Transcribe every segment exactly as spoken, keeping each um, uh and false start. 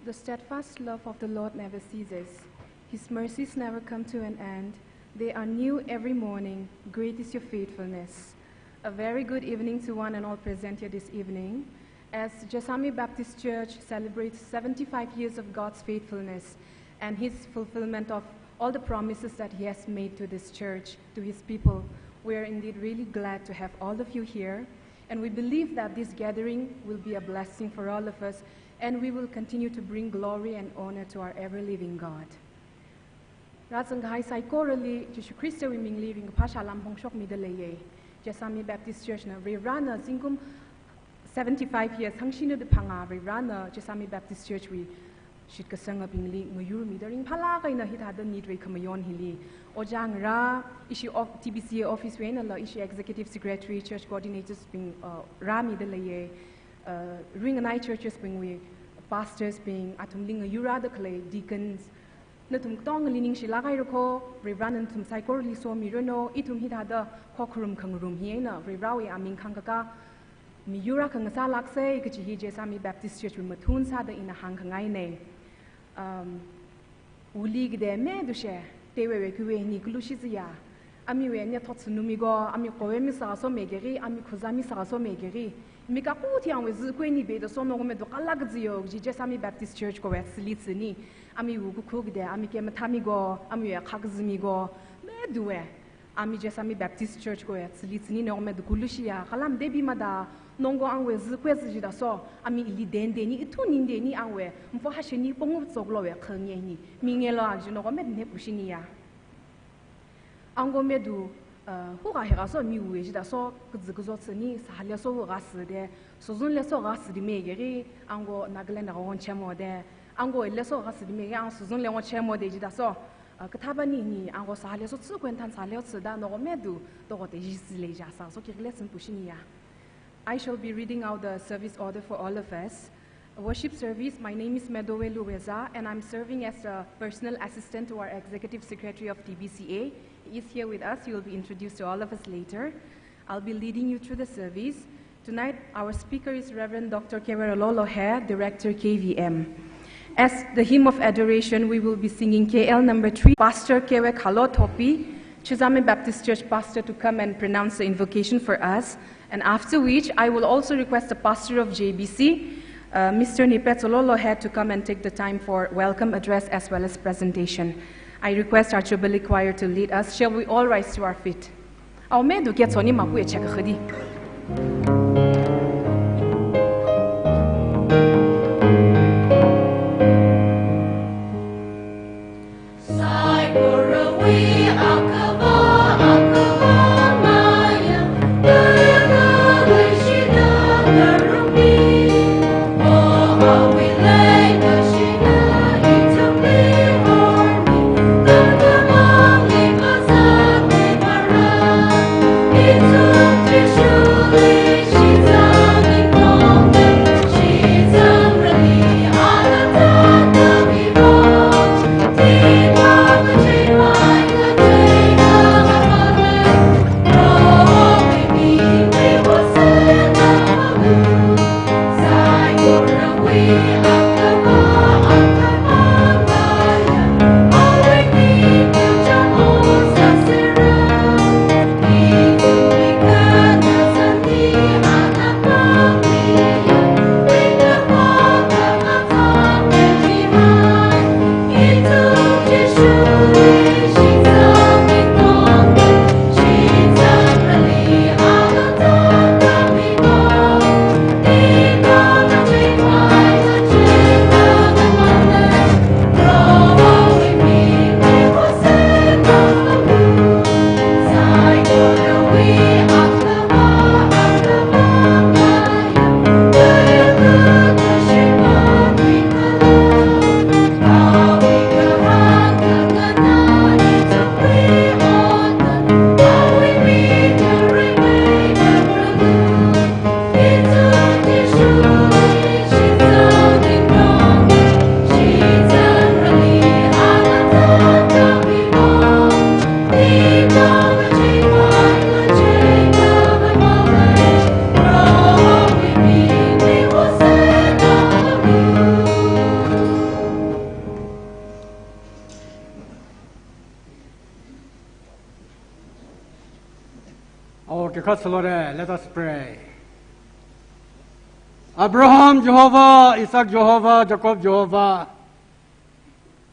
The steadfast love of the Lord never ceases. His mercies never come to an end. They are new every morning. Great is your faithfulness. A very good evening to one and all present here this evening. As Jessami Baptist Church celebrates seventy-five years of God's faithfulness and His fulfillment of all the promises that He has made to this church, to His people, we are indeed really glad to have all of you here. And we believe that this gathering will be a blessing for all of us, and we will continue to bring glory and honor to our ever-living God. Rāzangkahai saikorali Jishu Khristawui mingli ringkaphā salām phongshokmida leiya. Jessami Baptist Church na Varivarana zingkum seventy-five years hangshina da phangā Varivarana Jessami Baptist Church wui shitkasangabingli ngayurmida ringphālāk eina hithāda nit reikhamayon hili ojā ngarā, ishi of-, T B C A office wui einala ishi executive secretary, church coordinators bing, uh, rāmida leiya, uh, ringanai churches bingwui pastors bing, athumli ngayurrāda khalei deacons, nathum katongali ningshilāk haira kho, Varivarana nathum saikorali somiranu, ithum hithāda khokharum khangarum hi eina Varivarawui aming khangkakā miyur akha ngasālāksa kaji hi Jessami Baptist Church wui mathun sāda ina hāngkhangaina. Um, uli kade me dushe, teweiwei kuiwui ni kulushi ziya. Amiwui ne thot sunumi go, ami kowei mi sāso megeri, ami khuza mi sāso megeri. Mi kaku thiangwui zi kuini be da so no me do kala kaziyo, ji Jessami Baptist Church kowei sili tsini. Ami wu kuku kade, ami ke mathami go, ami ya khak zimi go, me duwe. Ami Jessami Baptist Church kowei sili tsini no me do kulushiya, kalam debi mada, nongo angwui zi kwe zi ji da so, ami ili den deni, ithu nin deni angwui, mfo hashini pongu tsoklo we khangye ni, mi ngelo akji no me ne pushiniya. Ango me du, uh, hu ga he ga so mi wu ji da so, kuzi kuzo tsini, sahale so wu ga si de, sozunle so ga si de megeri, ango Nagaland ga won chemo de, ango le so ga si de megeri, ang sozunle won chemo de ji da so, uh, kathāba ni ni, ango sahale so tsu kwen than sahale so da no me du, to go te ji si le ja sa, so ki le sin pushiniya. I shall be reading out the service order for all of us. Worship service, my name is Medowe Luweza, and I'm serving as a personal assistant to our Executive Secretary of T B C A. He is here with us. He will be introduced to all of us later. I'll be leading you through the service. Tonight, our speaker is Reverend Doctor Kewe Ralolo He, Director K V M. As the hymn of adoration, we will be singing K L number three. Pastor Kewe Khalo Thopi, Chizame Baptist Church pastor, to come and pronounce the invocation for us. And after which, I will also request the pastor of J B C, uh, Mister Nipe Tsololo He, to come and take the time for welcome address as well as presentation. I request our Jubilee Choir to lead us. Shall we all rise to our feet? Aomedu ketsoni maku e cheka khadi. Khasalore, let us pray. Abraham Jehovah, Isaac Jehovah, Jacob Jehovah,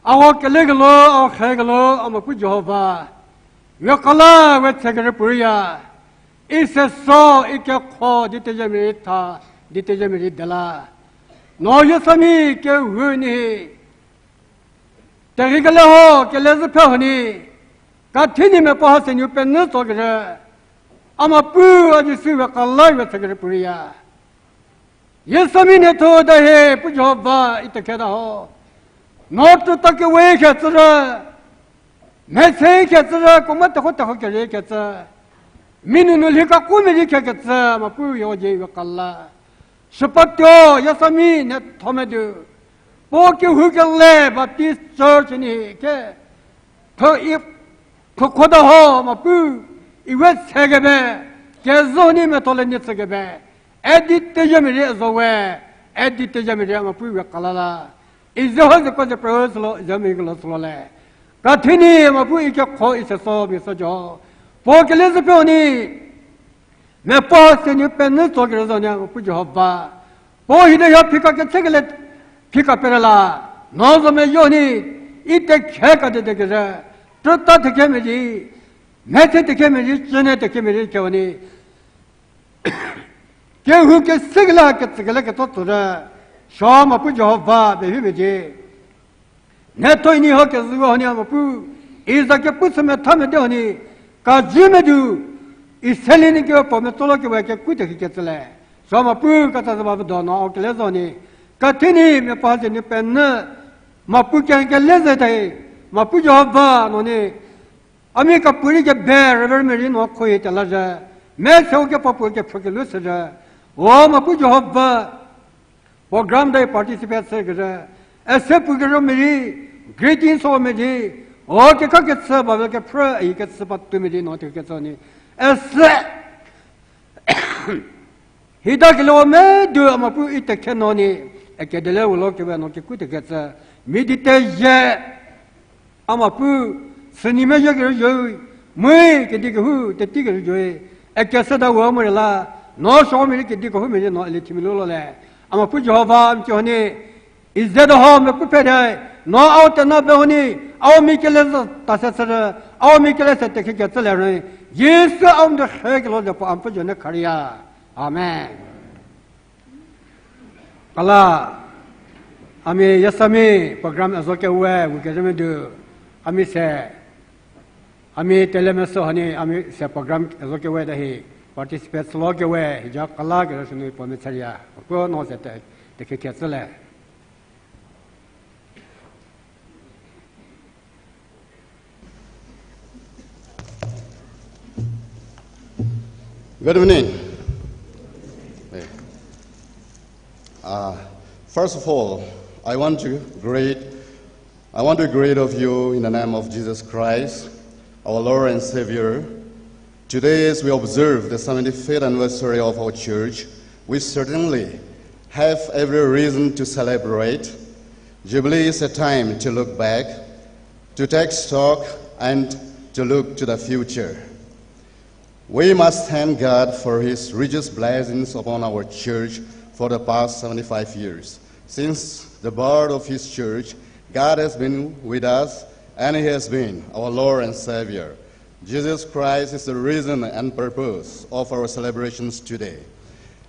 awo kele kalo, awo khai kalo, amapu Jehovah, yokala we tsegere puriya, iseso, ikekho, dite jemiri tha, dite jemiri dela. No yasami ke huni, tegi kale ho, kele zephe honi, kathini mepa hasenyu penna tsokere, amapu ajisi we kala we tsegere puriya. Yasami ne tho da he, pu Jehovah, ita keda ho. No tu ta ke we khe tsara, me se khe tsara, kuma ta ho ta ho kere khe tsara. Minu nu lika kumi ri khe khe tsara, mapu yo je yo kala. Shapatyo, yasami ne thome du. Po ke hu ke le Baptist Church ni ke. Tho i, tho khoda ho, mapu, iwe tsegebe, ke zoni me tole ni tsegebe. Edit te yamiri zowe, edit te yamiri mapu we kalala. Izo ho ze ko ze prayer solo, yami kalo solo le. Kathini mapu ikekho iseso miso jo. Po kele zephe honi, mepa hasenyu penna tsokere zoni mapu Jehovah. Po hide ya phika ke tsegele phika perela. No zome yoni, ite khe ka de de kere. Truta te ke miri, me te te ke miri, chene te ke miri ke honi. Ke hu ke sigla ke tsigla ke to tura. Sho mapu Jehovah be hu be je. Ne toi ni ho ke zuwa honi mapu. Iza ke pu me tha me de honi. Ka ju me du. Iseli ni ke po me tolo ke we ke ku te ke tsile. Sho mapu ka ta zaba do no ke le zoni. Kathini mepa hasenyu penna. Mapu ke ke le ze tai. Mapu Jehovah no ni. Ami kapuri ke be, Reverend Mary no khoi te la je. Me seu ke papu ke phuk ke lu se je. O mapu Jehovah, program dai participate se ke je. Ese pu ke ro Mary, greetings o Mary. O ke ka ke tsa ba ke pra, i ke tsa pa tu Mary no te ke tsa ni. Ese Hida kilo me du amapu ite khe no ni, eke dele ulo ke we no ke ku te ke tsa, mi di te ye, amapu, sini me ye ke yo, mui ke di ke hu, te ti ke yo, eke se da wa mo la, no sho mi ke di ke hu mi no le ti mi lo lo le, amapu Jehovah am ti ho ni, Ize da ho me ku phe dai, no au te na be honi, au mi kele za ta se se re, au mi kele se te ke ke tsele re. Yesu au de he ke lo de pa am pu jo ne kariya. Amen. Kala, ami yasami program azo ke we, we ke me du, ami se, ami tele me so hani, ami se program azo ke we da hi, participate lo ke we, hija kala ke sunu pa me chariya. Ko no se te, te ke ke tsele. Good evening. Hey. Uh, first of all, I want to greet, I want to greet of you in the name of Jesus Christ, our Lord and Savior. Today, as we observe the seventy-fifth anniversary of our church, we certainly have every reason to celebrate. Jubilee is a time to look back, to take stock, and to look to the future. We must thank God for His richest blessings upon our church for the past seventy-five years. Since the birth of His church, God has been with us, and He has been our Lord and Savior. Jesus Christ is the reason and purpose of our celebrations today.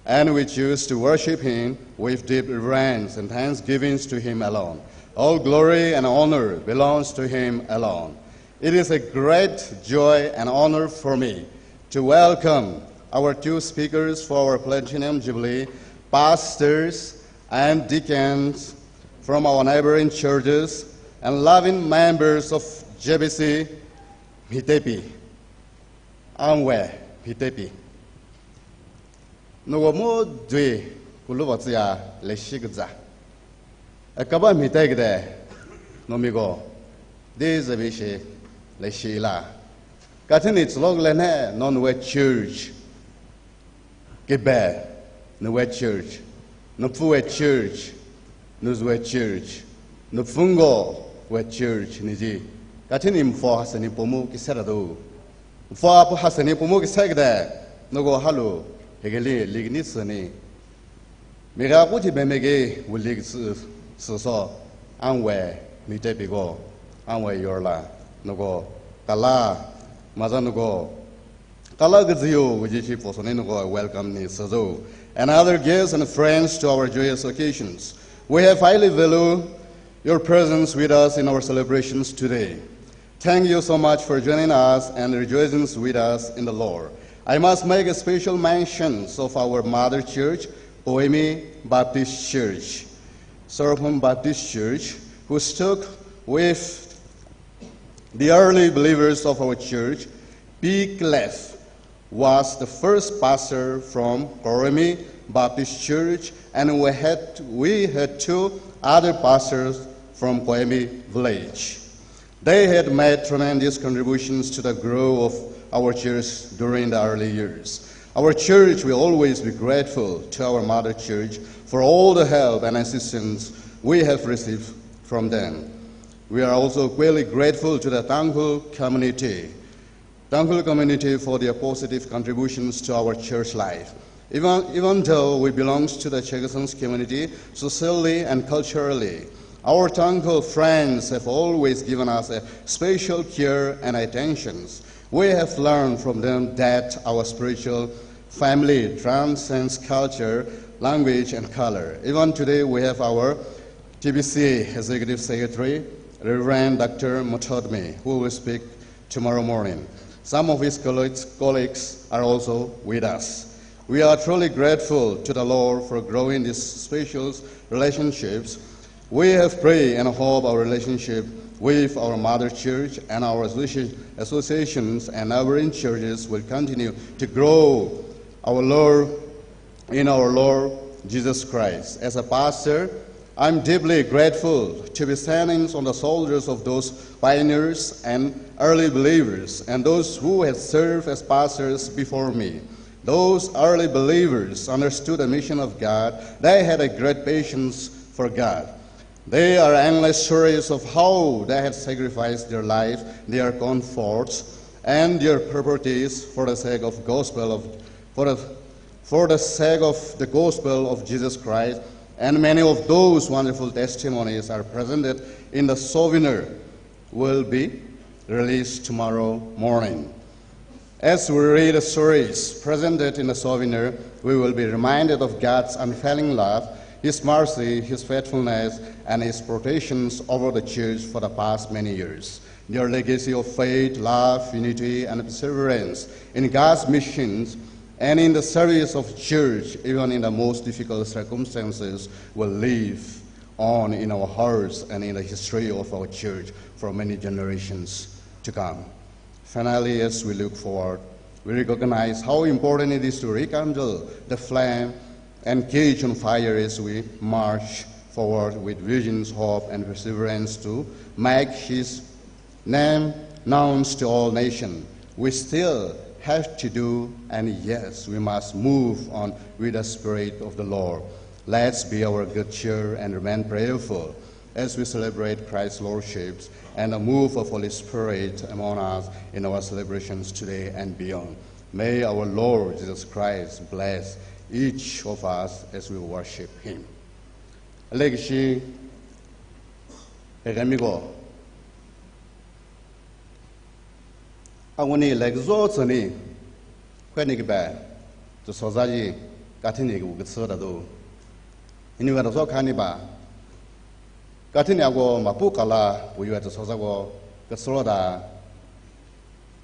And we choose to worship Him with deep reverence and thanksgivings to Him alone. All glory and honor belongs to Him alone. It is a great joy and honor for me to welcome our two speakers for our Platinum Jubilee, pastors and deacons from our neighboring churches, and loving members of J B C Mitepi. Angwe Mitepi. Noko mo dui kuluwa tsiya leishi kaza. Akaba mi tai kade, no mi ko, de zabi shi, leishi la. Kathini tsulok le ne, non we church. Kibe, no we church. No fu we church. No we church. No fungo we church, ni ji. Kathini mfo hasani pomo ki sera do. Mfo apo hasani pomo ki sera kade. Noko halu, hekeli, likni sini. Mika kuti bemeke, wuli si, siso, angwe, mite piko, angwe yorla, noko, kala, maza noko, kala kaziyo, wuji chi posoni noko, welcome ni sizo. And other guests and friends to our joyous occasions. We have highly value your presence with us in our celebrations today. Thank you so much for joining us and rejoicing with us in the Lord. I must make a special mention of our mother church, Koemi Baptist Church. Sorghum Baptist Church, who stuck with the early believers of our church, P. Cleve, was the first pastor from Koemi Baptist Church, and we had, we had two other pastors from Koemi village. They had made tremendous contributions to the growth of our church during the early years. Our church will always be grateful to our mother church for all the help and assistance we have received from them. We are also equally grateful to the Tangkhul community Tangkhul community for their positive contributions to our church life. Even, even though we belong to the Chakhesang community socially and culturally, our Tangkhul friends have always given us a special care and attentions. We have learned from them that our spiritual family transcends culture, language, and color. Even today, we have our T B C Executive Secretary, Reverend Doctor Mothodmi, who will speak tomorrow morning. Some of his colleagues, colleagues are also with us. We are truly grateful to the Lord for growing these special relationships. We have prayed and hope our relationship with our mother church and our associ-, associations and neighboring churches will continue to grow our Lord in our Lord Jesus Christ. As a pastor, I'm deeply grateful to be standing on the shoulders of those pioneers and early believers and those who had served as pastors before me. Those early believers understood the mission of God. They had a great patience for God. They are endless stories of how they had sacrificed their life, their comforts, and their properties for the sake of gospel of, for the, for the sake of the gospel of Jesus Christ. And many of those wonderful testimonies are presented in the souvenir will be released tomorrow morning. As we read the stories presented in the souvenir, we will be reminded of God's unfailing love, His mercy, His faithfulness, and His protections over the church for the past many years. Their legacy of faith, love, unity, and perseverance in God's missions and in the service of church, even in the most difficult circumstances, will live on in our hearts and in the history of our church for many generations to come. Finally, as we look forward, we recognize how important it is to rekindle the flame and cage on fire as we march forward with visions, hope, and perseverance to make His name known to all nations. We still have to do, and yes, we must move on with the Spirit of the Lord. Let's be our good cheer and remain prayerful as we celebrate Christ's Lordship and the move of Holy Spirit among us in our celebrations today and beyond. May our Lord Jesus Christ bless each of us as we worship Him. Legacy, Egamiko. Anguni lek zo tsani, kweni kiba, tu soza ji, kathini ki ukatsu da do. Ini wa zo kani ba, kathini ako mapu kala, puyu tu soza ko, katsu da.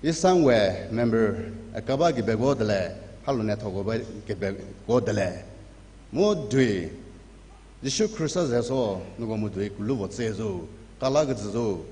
Isang we member, akaba ki bego dele, halu ne thoko be, ki bego dele. Mo dui, Jishu Khrista zeso, nugo mudui kulu votse zo, kala gazi zo,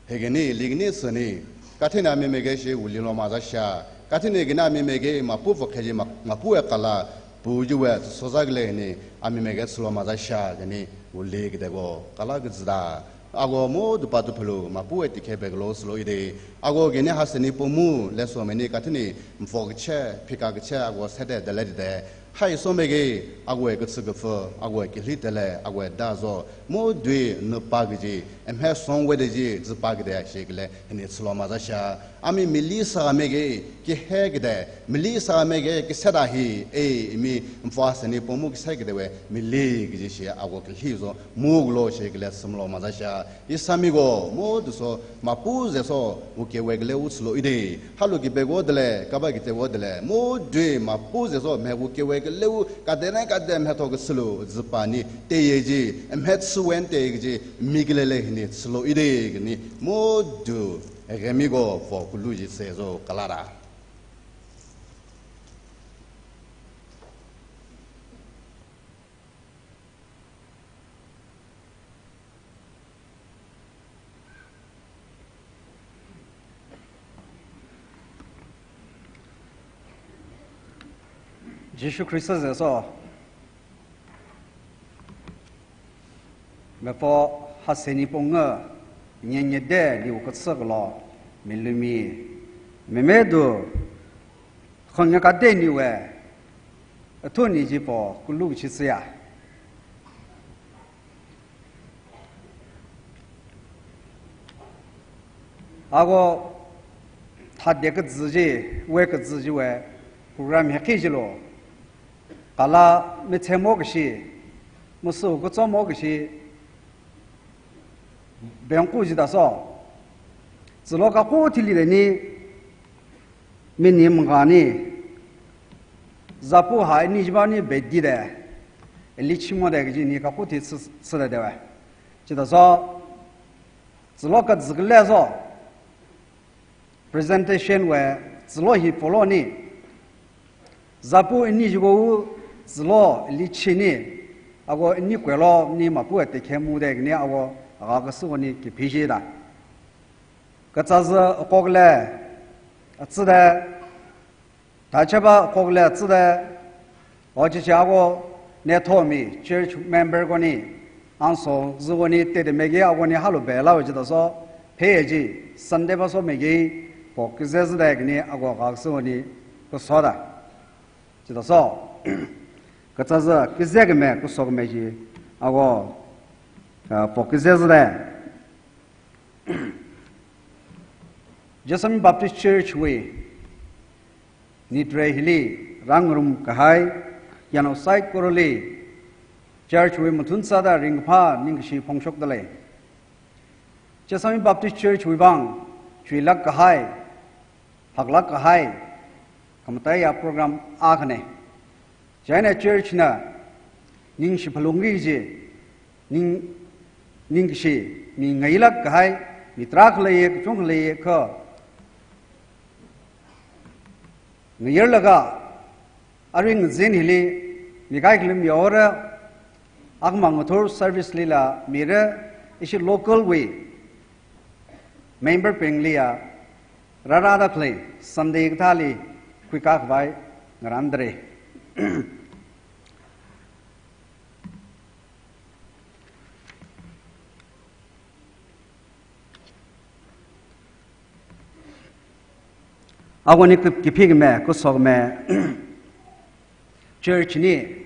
hegeni, ligni sani, kathina mi mege shi uli lo maza sha, kathina gina mi mege mapu vokheji ma-, mapu e kala, pu ju we soza gele ni, ami mege sulo maza sha, geni, uli gidego, kala gazi da. Ago mo dupa dupalu, mapu e tikhe beglo sulo ide. Ago gini hasani pomu, leso meni kathini, mfok che, pika che, ago sede dele de. Hai somege, ago e katsu kafu, ago e kili dele, ago e dazo. Mo dui, nupa gaji, emhe song we de ji, zipa gide, shekle, hini sulo maza sha. Ami mili sāmege, kihai kade, mili sāmege, khisāda hi, e, imi, mfa sani pomu khisā kadewui, mili kaji shi, awo kali zo, muklo shi kale samlo mazasha. Isami go, mo du so, mapu ze so, uke we kale utslo ide. Halu ki bego dele, kaba ki tewo dele, mo dui mapu ze so, me uke we kale u, kadena kade me to ke sulu, zipani, te ye ji, em het suwen te ye ji, mi kale le ni, slo ide, ni, mo du, Remi go for kulu ji se zo kalara. Jishu Khrista ze so. Mepho haseni ponga, nyenye de liu katsaklo, milumi. Meme du, khonga kade niwe, athuni ji po, kulu chi siya. Ago, thade kazi ji, we kazi ji we, program heki jilo. Kala mitsemo kashi, musu kutsomo kashi, bengku jida so. Zilo kaku thili de ni, mini mangani, zapu hai ni jibani bedi de, eli chimo de kaji ni kaku thi si, si de de we. Jida so, zilo kazi kale so, presentation we zilo hi polo ni. Zapu ini jigo zilo ili chini. Ago ini kwelo ni mapu ate khemu de ni ago aga kasu ni kipishi da. Kachaza kokle atsida. Tachaba kokle atsida. Ochichi ago nethomi church member koni, anso zugoni tete megi agoni halu bela jida so, pheji, Sunday ba so megi, po kizezda gni ago gaksu ni kusoda. Jida so, kachaza kizegme kusokme ji, ago, ah, po kizezda. Jessami Baptist Church wui, nitre hili rangrum kahai, yano saikorali, church wui mathun sāda ringphā ningkashi phongshokda lei. Jessami Baptist Church wui vang, chuilak kahai, haklak kahai, kamataiya program akhane. China church na, ningshi phalungri ji, ning, ningkashi, mi ngailak kahai, mi tarākha leiye, kachungkha leiye kha, ngayarlaga, aring zin hili, mi kaikhalim yora, akmang ngathor service lila, mira, ishi local wui, member bing liya, rārada khalei, Sunday kathāli, khuikakhavai, ngarandre. Agoni kip-, kipikme, kusokme, church ni,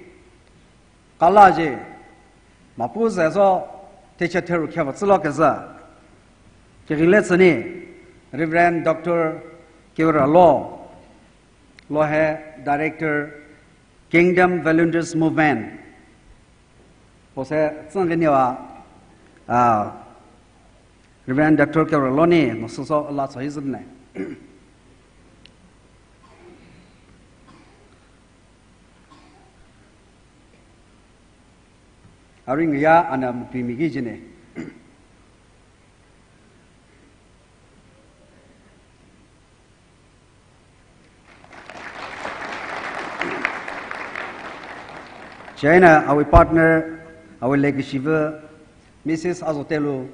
kala ji, mapu zezo, techa theru kheva tsilo kaza. Kiring le tsani, Reverend Doctor Kiwra Lo, Lo he, Director, Kingdom Volunteers Movement. Pose tsang kani wa, ah, Reverend Doctor Kiwra Lo ni, no so so la so hizne. Aring ya ana mupimiki jine. China, awui partner, awui legacy va, Missus Azotelu.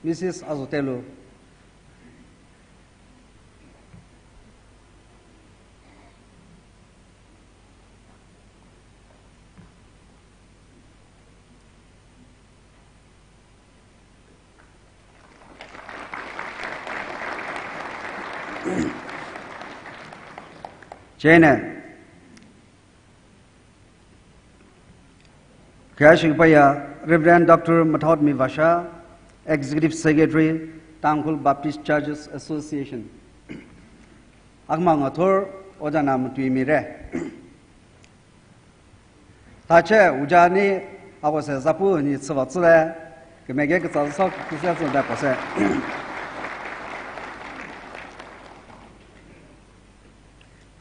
Missus Azotelu. China, kayashing paya Reverend Doctor Mathotmi Vasha, Executive Secretary, Tangkhul Baptist Churches Association. Akhamang ngathor ojāna matuimire. Tache ujani akose zapu ni tsivā tsile, kemeke kazā sok kise tsile kose.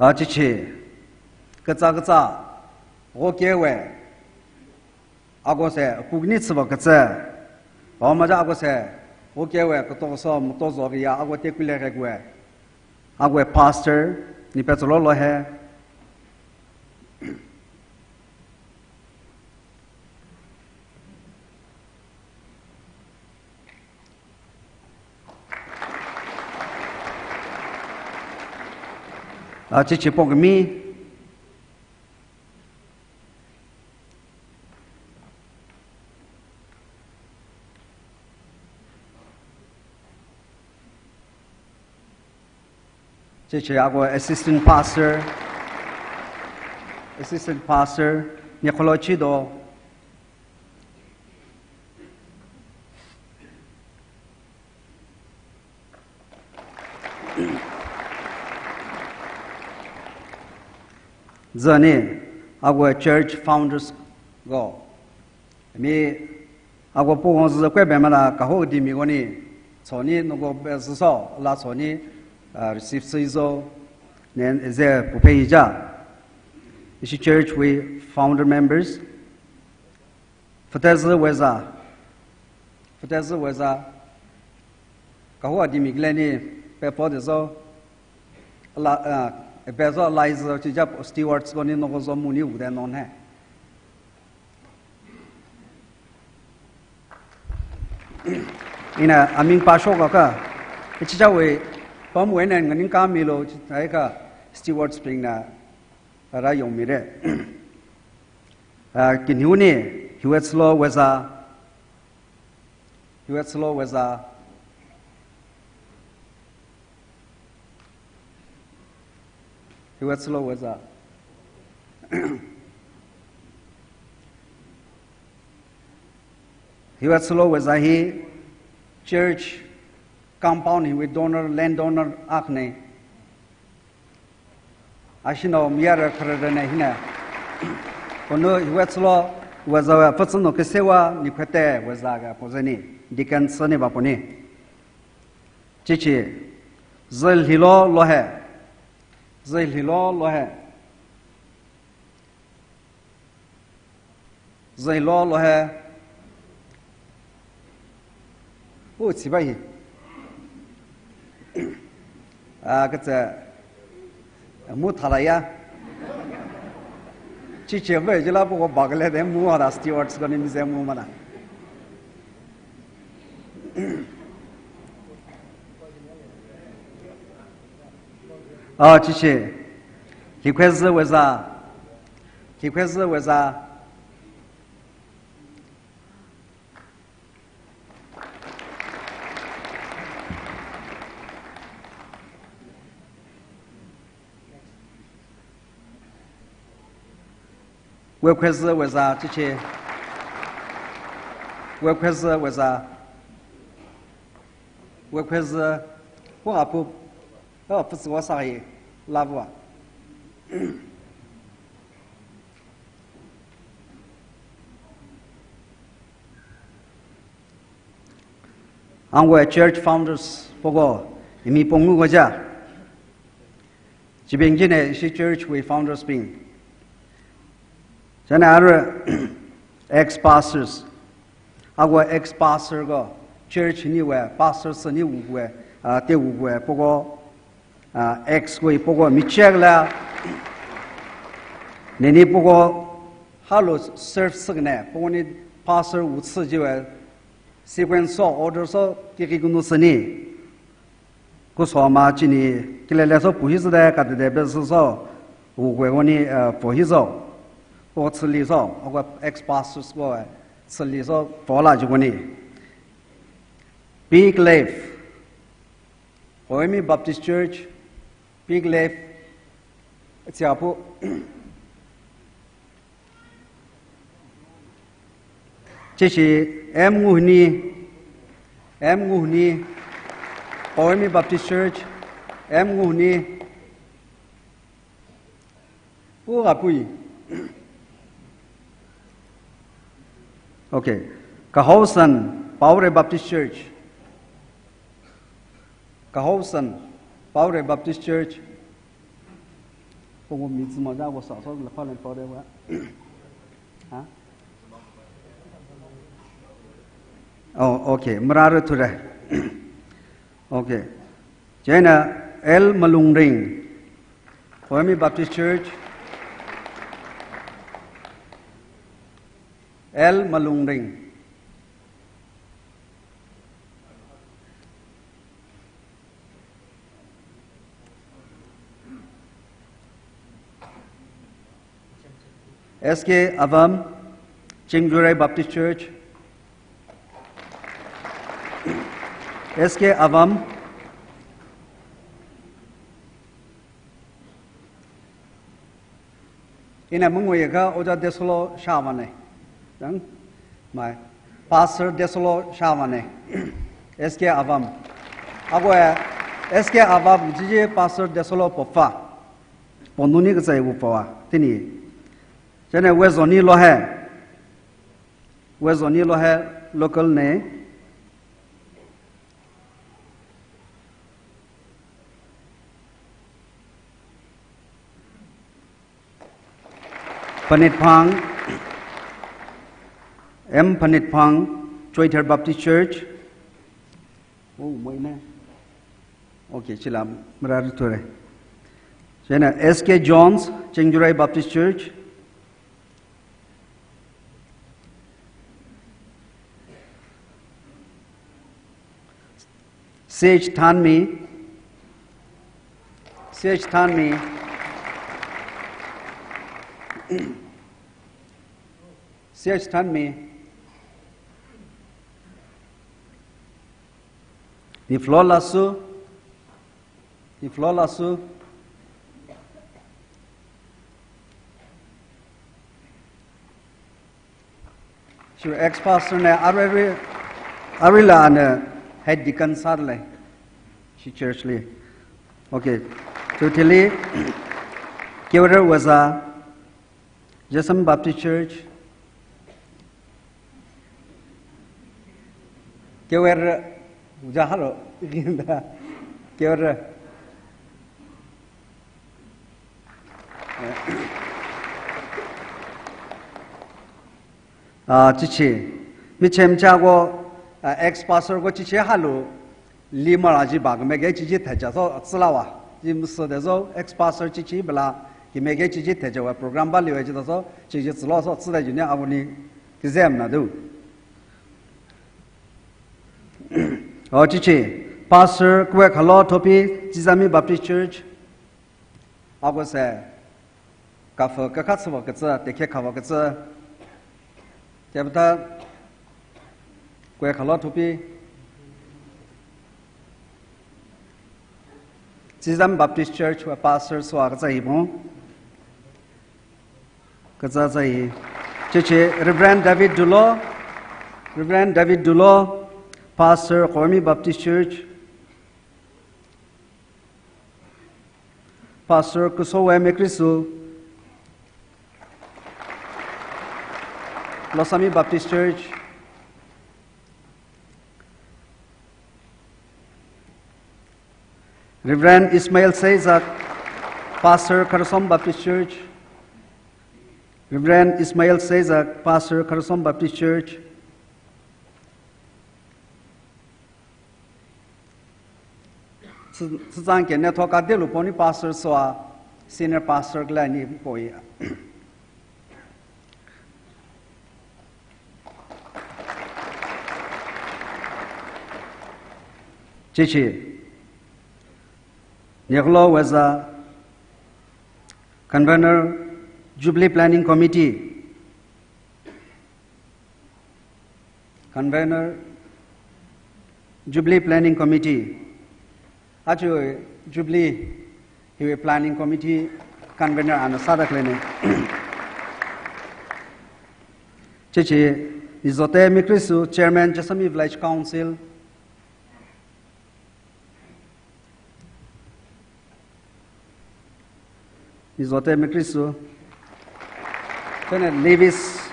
Achichi, kazā kazā, okewe, akose pukni tsivā kazā, pao maja akose, okewe, katoso, mutoso kiya, ako te kule kekwe. Akwe pastor, ni petsolo lo he. Achichi pokmi. Chichi akwe assistant pastor, assistant pastor, Nikholo Chido. Zani, akwe church founders go. Mi, akwe pukong zikwe bemana kaho dimi koni, tsoni noko be ziso, la tsoni, ah, receive sizo, nen eze pupe ija. Ishi church wui founder members. Fatezi weza. Fatezi weza. Kaho dimi kile ni, pe po de zo. La, ah, e pe zo la izo, chija stewards koni noko zo muni ude non he. Ina aming pasho kaka, ichicha we, pam we nen nganing kami lo, chai ka stewards bingna, ara yong mire. Ah, kinhiuni, Hiwetslo weza, Hiwetslo weza, Hiwetslo weza. Hiwetslo weza hi church compound hiwui donor, land donor akhane. Ashino miyara khararane hina. Kono Hiwetslo weza wa, Fatsuno Kesewa Nikhwete weza ga pozeni. Deacon sani ba poni. Chichi, zil hilo lo he. Zil hilo lo he. Zil hilo lo he. U, chibai hi. Ah, katsa, mu thalaya. Chichi bai jila poko bakle de mu ada stewards koni mi ze mu mana. Ah, chichi. Hikwezi weza. Hikwezi weza. Wekhwezi weza, chichi. Wekhwezi weza. Wekhwezi, wa apu, wa apu wa sahi, lava. Angwe church founders poko, imi pongu goja. Chibing jine ishi church wui founders bing. Chana ara ex-pastors. Akwa ex-pastor ko, church ni we, pastor sani we, ah, te we poko, ah, ex ko poko mi check la. Nini poko, halo serve sikne, poko ni pastor utsi jiwe, sequence so, order so, kiki kunu sani. Kusoma chini, kilele so puhi side, katide be so, ukwe koni, eh, puhi so, o tsili so, okwa ex-pastors ko, eh, tsili so, pola jukoni. Big Lake, Oemi Baptist Church, Big Lake, tsiapu. Chichi M Nguhni, M Nguhni, Poemi Baptist Church, M Nguhni, Pu Apui. Okay. Kahausan, Paure Baptist Church. Kahausan, Paure Baptist Church. Kongwui mi zima ja ko sa so la palen Paure wa. Ha? Oh, okay. Mararuthure. Okay. Chieina L Malungring, Poemi Baptist Church. L Malungring. S K Avam, Chingdurai Baptist Church. S K Avam. Ina mungwe ka Oja Desolo Shavane. Dang mai Pastor Desolo Shavane. S K Avam. Ago S K Avam jiji Pastor Desolo Pofa. Ponuni ka zai upawa. Tini. Chieina Wezoni lo hai. Wezoni lo hai local ne. Panitphang, M Panitphang, Choithar Baptist Church. Oh, moine. Okay, chila mararuthure. Chieina S K Jones, Chingdurai Baptist Church. C H Thanmi. C H Thanmi. C H Thanmi. Niflo Lasu. Niflo Lasu. Shi ex-pastor ne arui, arui la ana head deacon sālei. Shi church li. Okay. Chithili, Kewere Waza, Jesam Baptist Church. Kewere, Waza halo. Kewere. Ah, chichi. Michem cha ko, ah, ex-pastor ko chichi halu, lima la ji ba kame ke chichi thecha so, tsilawa. Ji msu de so, ex-pastor chichi bala, kime ke chichi thecha wa program ba liwa ji da so, chichi tsilo so, tsida juni awuni, kizem na du. Oh, chichi. Pastor Kwe Khalo Thopi, Chizami Baptist Church. Ako se, kafa kakhat sāva katsa, tekhe khava katsa. Kepta, Kwe Khalo Thopi. Chizam Baptist Church wa pastor sāva katsa hi pong. Katsa sa hi. Chichi, Reverend David Dulo. Reverend David Dulo, Pastor Poemi Baptist Church. Pastor Kusowe Mekrisu, Losami Baptist Church. Reverend Ismail Seizak, Pastor Kharsom Baptist Church. Reverend Ismail Seizak, Pastor Kharsom Baptist Church. Tsu-, tsutsang kene thoka delu poni pastor sāva, senior pastor kala ni poi. Chichi. Neklo Waza, Convener, Jubilee Planning Committee. Convener, Jubilee Planning Committee. Achu Jubilee hiwui Planning Committee Convener ana sāda khalei ne. Chichi, Izote Mikrisu, Chairman, Jessami Village Council. Nizote Mikrisu. Chieina Lewis,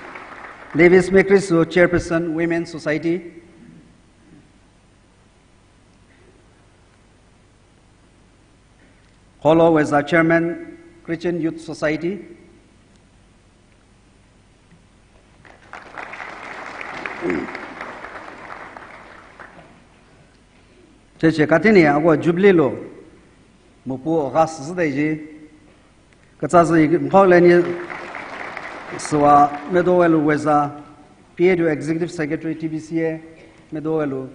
Lewis Mikrisu, Chairperson, Women Society. Kholo Weza, Chairman, Christian Youth Society. Cheche katini ako Jubilee lo mupu gas zidai ji. Katsa zi mkhok leni Siwa Medowelu Weza, P A W Executive Secretary, T B C A, Medowelu.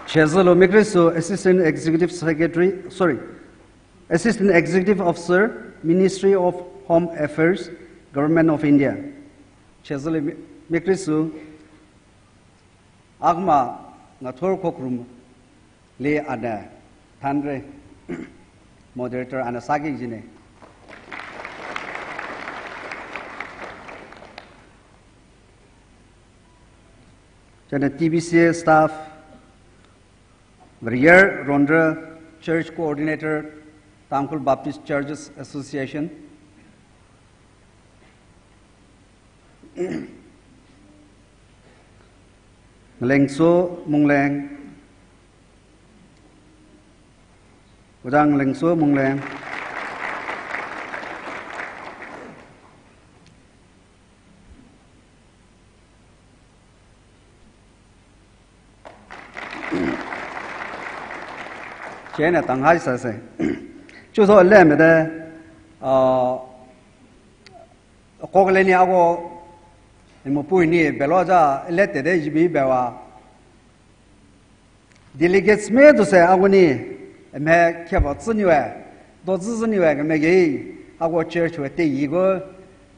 Chezulu Mikrisu, Assistant Executive Secretary, sorry, Assistant Executive Officer, Ministry of Home Affairs, Government of India. Chezulu Mi-, Mikrisu, Agma Ngathor Khokrum li ana thanre. Moderator ana sāki jine. Chieina T B C A staff, Variyar Rondra, Church Coordinator, Tangkhul Baptist Churches Association. Lengso Mungleng. Ojang Lengso Mungleng. Chieina tanghai sāse. Chuso lemede, ah, kok leni ako, imo puini belo ja, lete de jibi bewa. Delegates me to se ako ni, me kheba tsiniwe, do tsiniwe, ke me ge, ako church we te yi ko,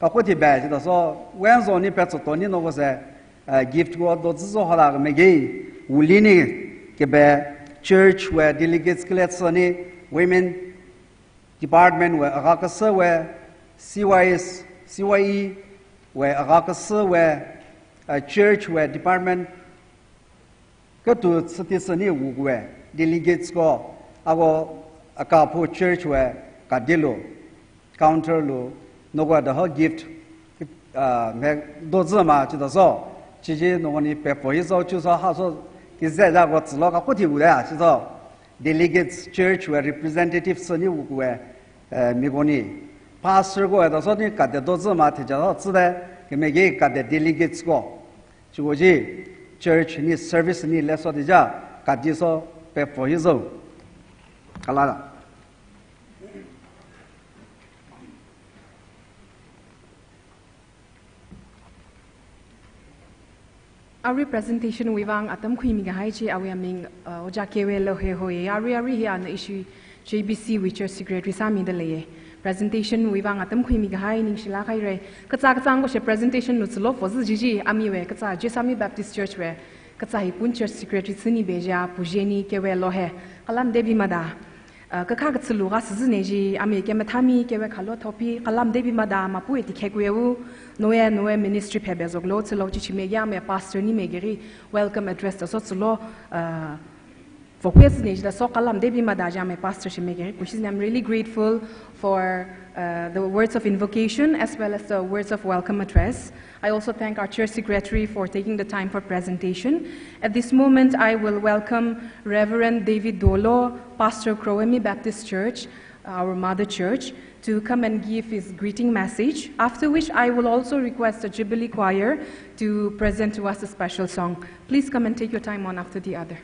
ka ko ti ba, ji da so, wen zo ni pe tso to ni no ko se, eh, gift ko do tsi zo hala ke me ge, wuli ni ke be church we delegates kile tsini, women department we aga kasa we, C Y S, C Y E we aga kasa we, eh, church we department, katu sati sani wukwe, delegates ko, ako akapu church we, kadilu, counter lu, nokwa the whole gift, ah, me do zima, chi do so, chi chi nongoni pe po hi so, chu so, ha so, ki ze za ko zilo ka kuti wu ya, chi so, delegates church we representative sani wukwe, eh, mi koni, pastor ko, do so ni kade do zima, te ja so, zide, ke me ge kade delegates ko. Chiwuji church ni service ni leso dija, kadiso pe po hizo. Kalala. Arui presentation wui vang atam khuimi kahai chi awui aming, uh, Oja Kewe Lohe hoi. Arui arui hi ana issue J B C wui church secretary sāmida leiye. Presentation wui vang atam khuimi kahai ningshilak haire. Katsa katsa ngoshe presentation lu tsilo fo zi jiji ami we katsa Jesami Baptist Church we katsa hi pun church secretary tsini beja pujeni Kewe Lohe. Kalam debi mada. Uh, kakha katsilu ga sizi ne ji ami ke mathami Kewe khalo thopi kalam debi mada mapu eti khekwe u noe noe ministry phe bezok lo tsilo chichi me ya me pastor ni me geri welcome address da so tsilo, uh, Vokwe sine jida so kalam debi mada jame pastor shime geri kushi sine. I'm really grateful for, uh, the words of invocation as well as the words of welcome address. I also thank our church secretary for taking the time for presentation. At this moment, I will welcome Reverend David Dolo, Pastor Kroemi Baptist Church, our mother church, to come and give his greeting message, after which I will also request the Jubilee Choir to present to us a special song. Please come and take your time one after the other.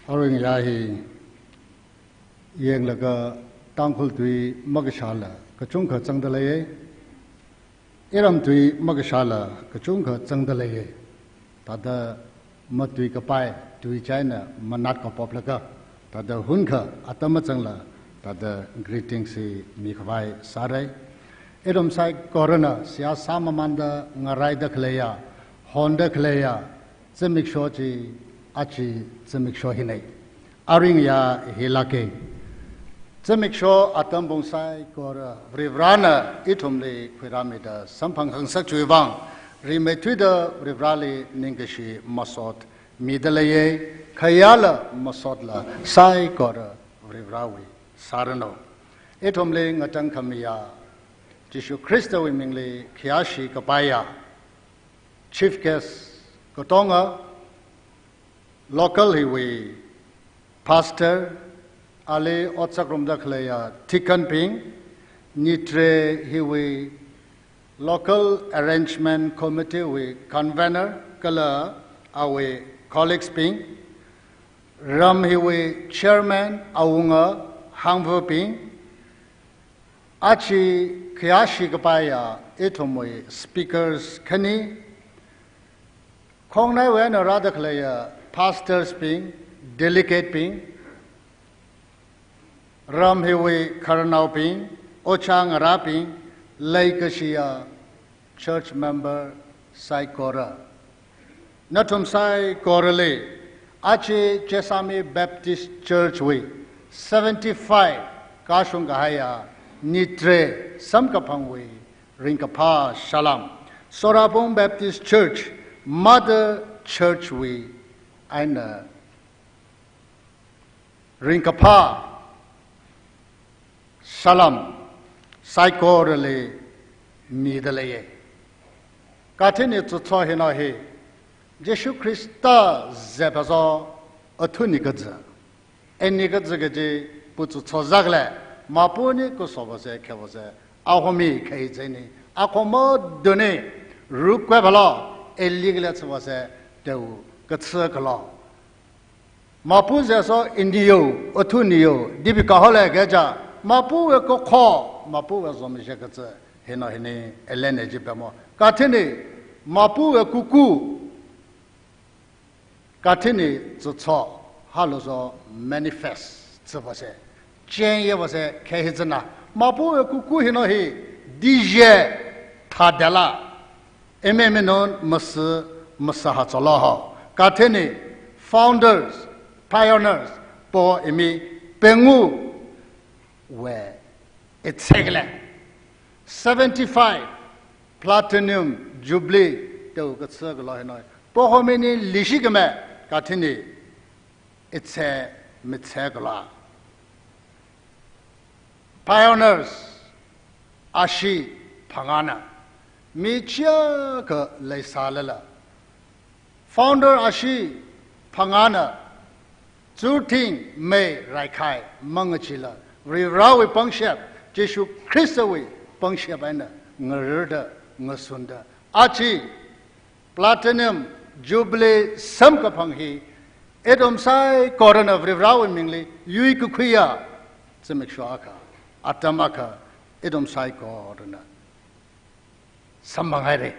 Aring ya hi yanglaga Tangkhul tui makashāla kachungkha zangda leiye. Iram tui makashāla kachungkha zangda leiye. Thāda matui kapai tui china manat kapoplaga, thāda hunkha atam mazangla, thāda greetings hi mikhavai sārai. Iram saikorana seihā sāmamānda ngaraida khaleiya, honda khaleiya, zimiksho chi, achi zimiksho hinei. Aringya hilāka. Zimiksho atam pung saikora Varivarana ithumli khuirāmida samphang khangasak chiwui vang, rimeithuida Varivarali ningkashi masot mida leiya, khayāla masotla saikora Varivarawui sāranu. Ithumli ngatangkhamiya Jishu Khristawui mingli khayāshi kapaiya Chief Guest katonga, local hiwui pastor, ali otsak rumda khaleiya deacon bing, Nitre hiwui local arrangement committee wui convener kala awui colleagues bing, ram hiwui chairman awunga hāngvabing, aja khayāshi kapaiya ithumwui speakers khani, khongnaiwui eina rāda khaleiya pastors bing, delegate bing, ram hiwui khararnaobing, ojā ngarābing, leikashiya church member saikora. Nathum saikorali, aja Jessami Baptist Church wui seventy-five kashung kahaiya Nitre samkaphangwui ringkaphā salam, Sorabung Baptist Church, Mother Church wui eina ringkaphā salam saikorali mida leiya. Kathini tsutso hina hi, Jishu Khrista zephaso athuni kaza, ani kaza kaji pu tsutso zakle, mapuni kuso vase, khe vase, ahumi khei zeni, akhomo duni, rukwe phalo, eli kale tsuvase, teu katsa kalo. Mapu zeso iniyo, athuniyo, dibi kahole keja, mapuwui kakho, mapuwui zomishek katsa, hina hini, elene ji pemo. Kathini, mapuwui kuku, kathini tsutso, halo so manifest, tsuvase, cheng yevase, khe hi zana, mapuwui kuku hina hi, dije, thadela, eme menon masi, masi ha tsolo ho. Kathini, founders, pioneers, po imi, pengu, we, etsekle. Seventy-five, platinum, jubilee, teu katsa kalo hina. Poho mini lishi kame, kathini, etse, metse kala. Pioneers, ashi phangāna, mi chiyākha leisālala. Founder ashi phangāna, zurthing mei raikhai mangachila, Varivarawui pangshap, Jishu Khristawui pangshap eina, ngararda, ngasunda. Aja, Platinum Jubilee samkaphang hi, ithum saikorana Varivarawui mingli yuikakhuiya, zimiksho akha, atam akha, ithum saikorana samphanghaira.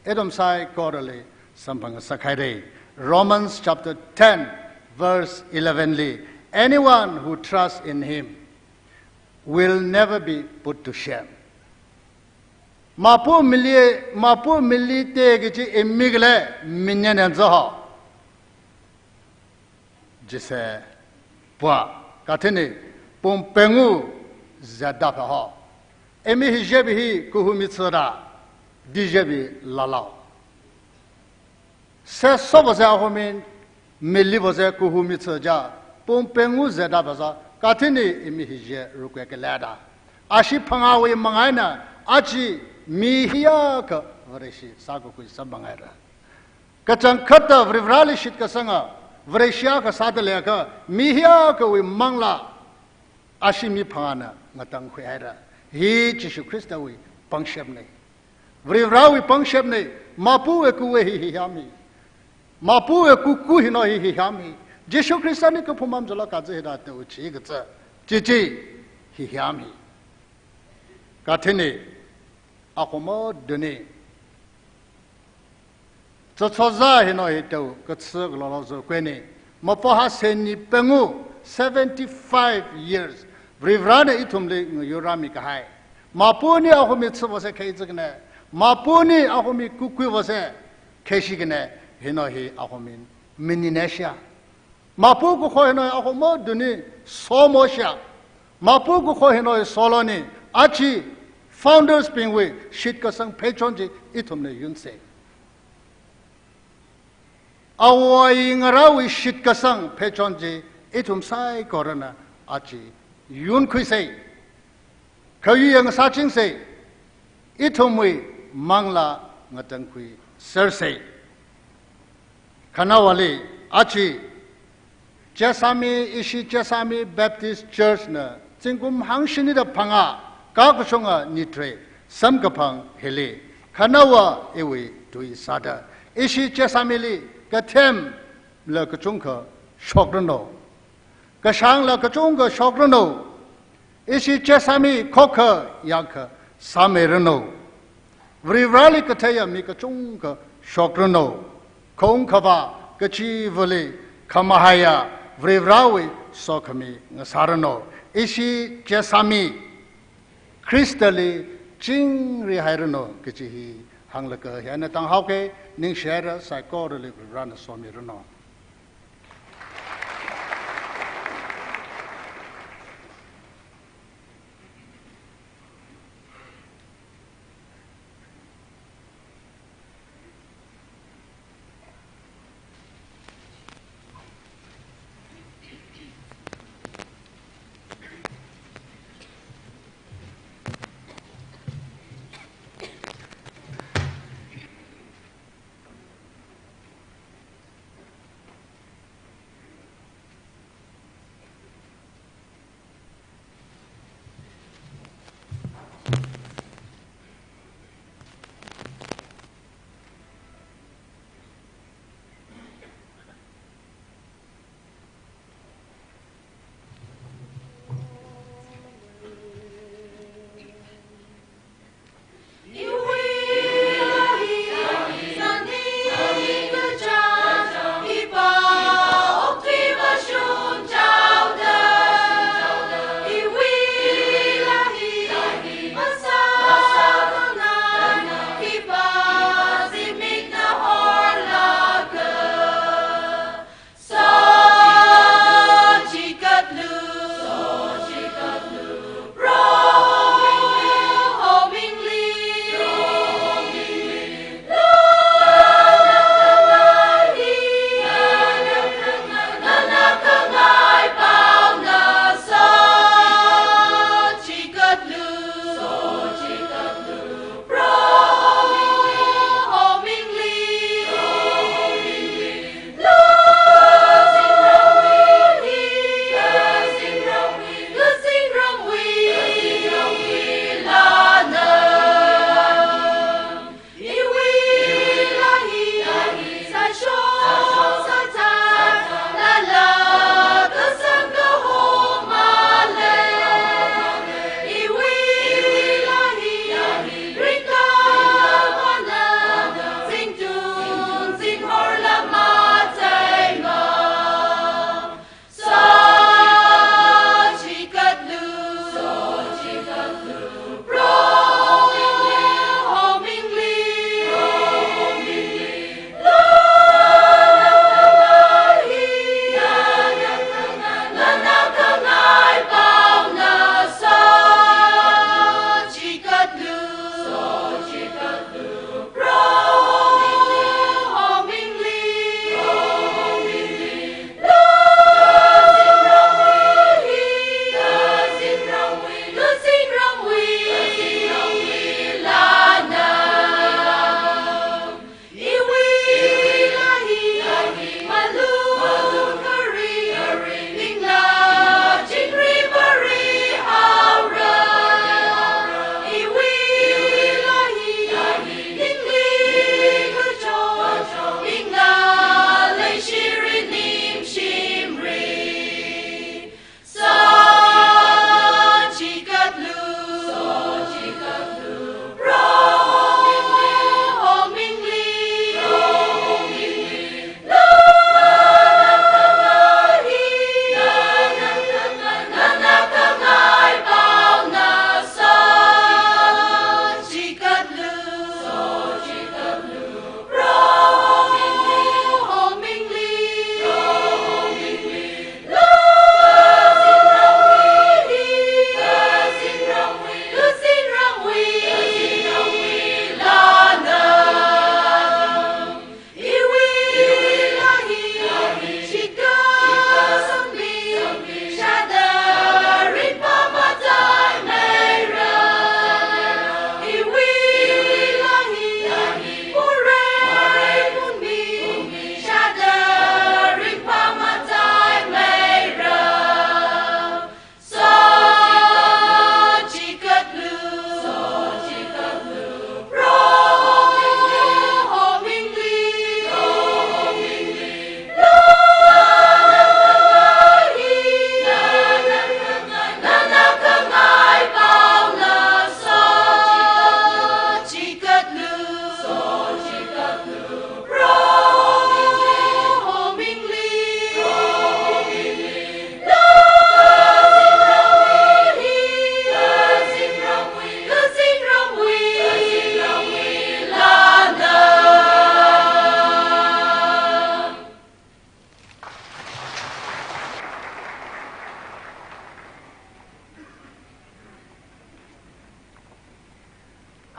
Ithum saikorali samphangngasak haira. Romans chapter ten, verse eleven li, "Anyone who trusts in him will never be put to shame." Mapu mili, mapu mili te kachi imi kale, minyan anza ho. Jise pua, kathini, pung pengu zada pha ho. Imi hi jebi hi kuhu mi tsada, di jebi lalao. Se sobo se ahomin, mili bo se kuhu mi tsada, pung pengu zada pha sa, kathini imi hi je rukwe ke lada. Ashi phangāwui manga eina, achi mi hiyākha Vareshi sākakhui samphanghai ra. Kachangkhatta Varivarali shitkasanga, Vareshi akha sāda leiakha, mi hiyākhawui manglā, ashi mi phangāna ngatangkhuihaira. Hi Jishu Khristawui pangshapna. Varivarawui pangshapna, mapuwui kuwe hi hiyam hi. Mapuwui kuku hina hi hiyam hi. Jishu Khristana kaphumam jala kaza hida teu chi kaza. Chichi hi hiyam hi. Kathini, akhoma duni. Tsatsoza hina hi teu, katsik lolo zo kweni. Mapoha seni pengu, seventy-five years. Varivarana ithumli ngayurami kahai. Mapuni ahumi tsubo se khei zikne. Mapuni ahumi kukui bo se khei shikne. Hina hi ahumi mininesia. Mapu kakho hinoi akhama tuni somo shia. Mapu kakho hinoi soloni aja founders bingwui shitkasang pheichon chi ithumna yunsa. Awui ngarāwui shitkasang pheichon chi ithum saikorana aja yunkhuisa. Khayui yang sāchingsa, ithumwui manglā ngatangkhui sersa. Khanāwali aja Chesami, ishi Chesami Baptist Church na zingkum hangshini da phangā kakashunga nithrei samkaphang hili khanāwa iwui tui sāda ishi Chesamili kathemla kachungkha shokranu. Kashāngla kachungkha shokranu. Ishi Chesami khokha yangkha sāmeiranu. Varivarali katheiya mi kachungkha shokranu. Khaung khavā kachivali khamahaiya Varivarawui sokhami ngasāranu. Ishi Chesami Khristali chingri hairanu kaji hi hānglaga hieina tanghaoka. Ningshihaira, saikorali Varivarana somiranu.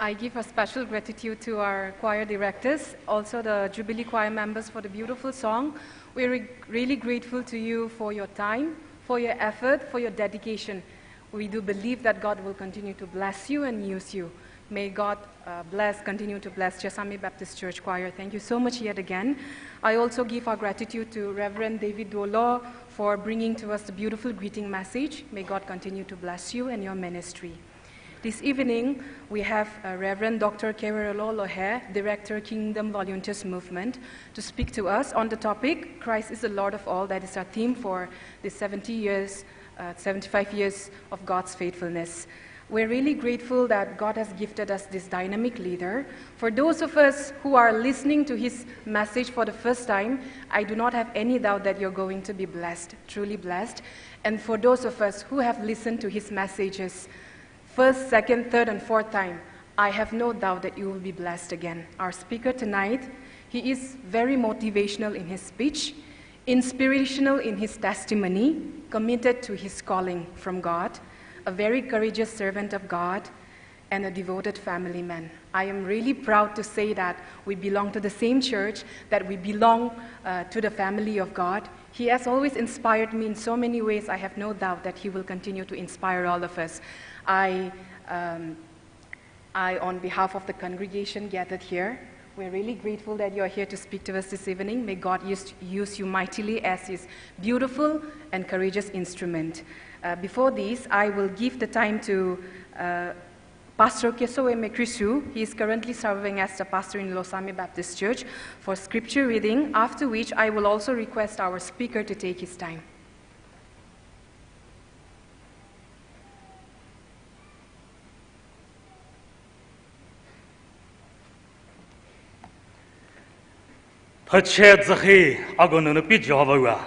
I give a special gratitude to our choir directors, also the Jubilee Choir members for the beautiful song. We're re-, really grateful to you for your time, for your effort, for your dedication. We do believe that God will continue to bless you and use you. May God, uh, bless, continue to bless Chesami Baptist Church Choir. Thank you so much yet again. I also give our gratitude to Reverend David Dolo for bringing to us the beautiful greeting message. May God continue to bless you and your ministry. This evening, we have, uh, Reverend Doctor Kerelo Lohe, Director, Kingdom Volunteers Movement, to speak to us on the topic, Christ is the Lord of All. That is our theme for the seventy years, uh, seventy-five years of God's faithfulness. We're really grateful that God has gifted us this dynamic leader. For those of us who are listening to his message for the first time, I do not have any doubt that you're going to be blessed, truly blessed. And for those of us who have listened to his messages, first, second, third, and fourth time, I have no doubt that you will be blessed again. Our speaker tonight, he is very motivational in his speech, inspirational in his testimony, committed to his calling from God, a very courageous servant of God, and a devoted family man. I am really proud to say that we belong to the same church, that we belong, uh, to the family of God. He has always inspired me in so many ways. I have no doubt that he will continue to inspire all of us. I, um, I, on behalf of the congregation gathered here, we're really grateful that you're here to speak to us this evening. May God use, use you mightily as his beautiful and courageous instrument. Uh, before this, I will give the time to, uh, Pastor Kesowe Mekrisu. He is currently serving as the pastor in Losami Baptist Church, for scripture reading, after which I will also request our speaker to take his time. Thaichazakhi ago nunupi Jehovah wa.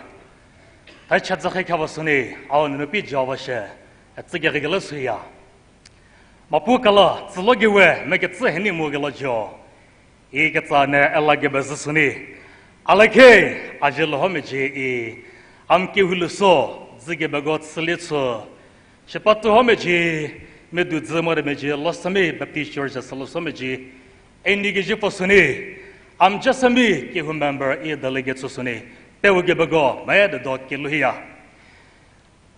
Thaichazakhi khavasuni, awo nunupi Jehovah she, atsike kala suya. Mapu kala, tsilogi we, meke tsi heni mu kala jo. I katsa ne ala ge bazasuni. Alakhe, ajil ho meji i. Am ke huluso, zige bagot silitso. Shepatu ho meji, medu zimore meji, Losami Baptist Church saloso meji. Eni ge ji posuni. Am jasami ke hu member i delegate sosuni. Tewu ge bago, me de dot ke luhiya.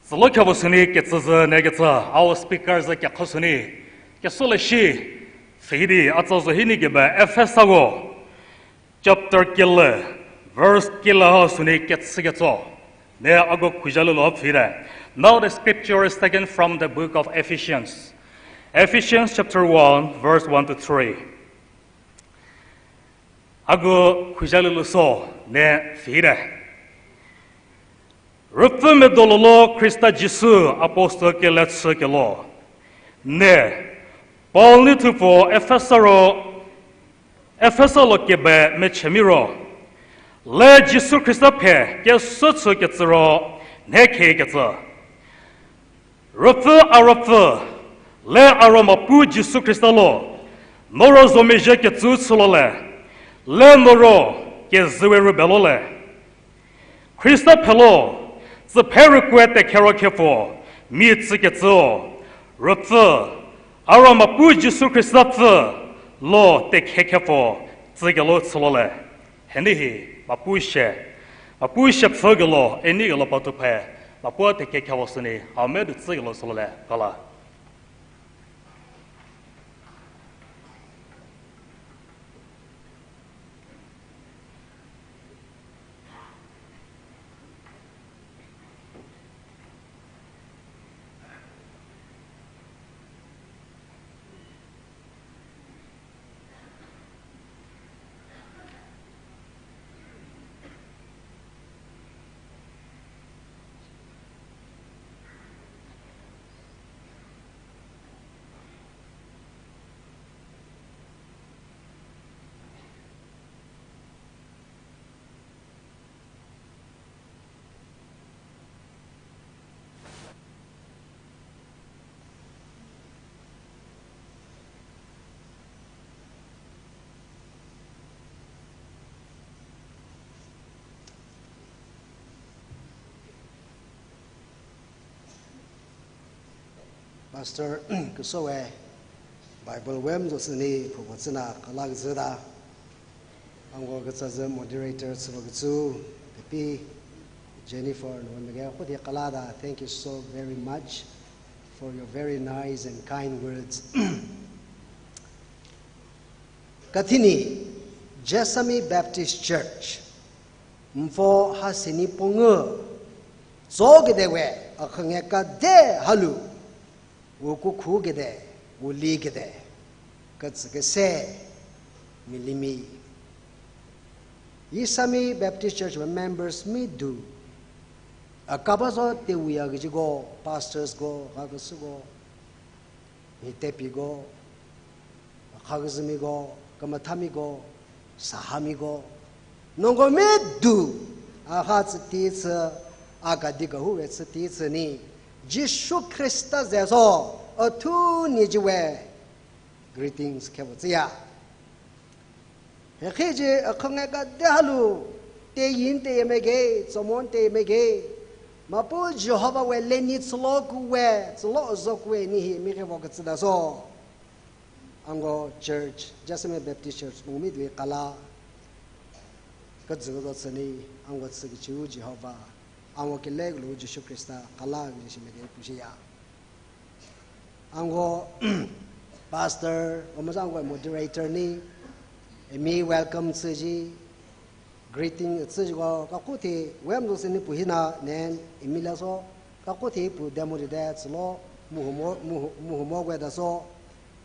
Zalo khavasuni ke tsaza ne ke tsa, our speaker za ke khosuni. Ke sole shi, fidi, atsa zo hini ge ba, Efesa wo. Chapter kila, verse kila ho suni ketsi ketso. Ne ago khuijalu lo phire. Now the scripture is taken from the book of Ephesians. Ephesians chapter one, verse one to three. Ago khuijalu lo so, ne phire. Rupu medololo Khrista Jisu apostle ke letsa ke lo. Ne, Paul ni thupo Efesa ro, Efesa lo kebe mechemi ro. Le Jisu Khrista phe ke sotsu ke tsiro, ne ke ke tsa. Rupu arupu, le arumapu Jisu Khrista lo, noro zomeje ke tsu tsulo le, le noro ke ziwe rubelo le. Khrista phelo, ziphe rukwe tekhero khepho, mi tsiketso, rutsi, arumapu Jisu Khrista tsi, lo tekhe khepho, tsikelo tsilole. Heni hi, mapu she, mapu she pfugelo, eni gelo patu phe, mapu tekhe khepho suni, ame du tsikelo tsilole, kala. Pastor Kusowe, Bible wem zo sini, phuwa tsina kala kazada. Angwa kazaza moderator tsiva katsu, tapi Jennifer no mege, khuti kalada. Thank you so very much for your very nice and kind words. Kathini, Jessami Baptist Church, mfo hasini ponga, zo kide we, akhangeka de halu, wu kukhu kide, wu li kide, katsi kase, milimi. Jessami Baptist Church members mi du, akaba zo te wuya kaji go, pastors go, kakasi go, mi tepi go, khakazimi go, kamathami go, sahami go, nongo mi du, aha tsiti tsi, akadi kahuwe tsiti tsi ni, Jishu Khrista zezo, athuni jiwe, greetings khewa tsiya. Hekhe je, akhangeka de halu, te yin te yemege, somon te yemege, Mapu Jehovah we leni tsilo kuwe, tsilo zo kuwe ni hi mi khewa katsida so. Angwa Church, Jessami Baptist Church, mungmi dui kala, kazi kazo tsini, angwa tsiki chiu Jehovah, angwa kilek lu Jishu Khrista, kala ki shimege pushi ya. Angwa pastor, omasang angwa moderator ni, emi welcome tsiji, greeting tsiji go, kakhuti, wem zo sini puhina, nen, emi laso, kakhuti pu demo de tsilo, muhumo, muhu-, muhumo gwe da so,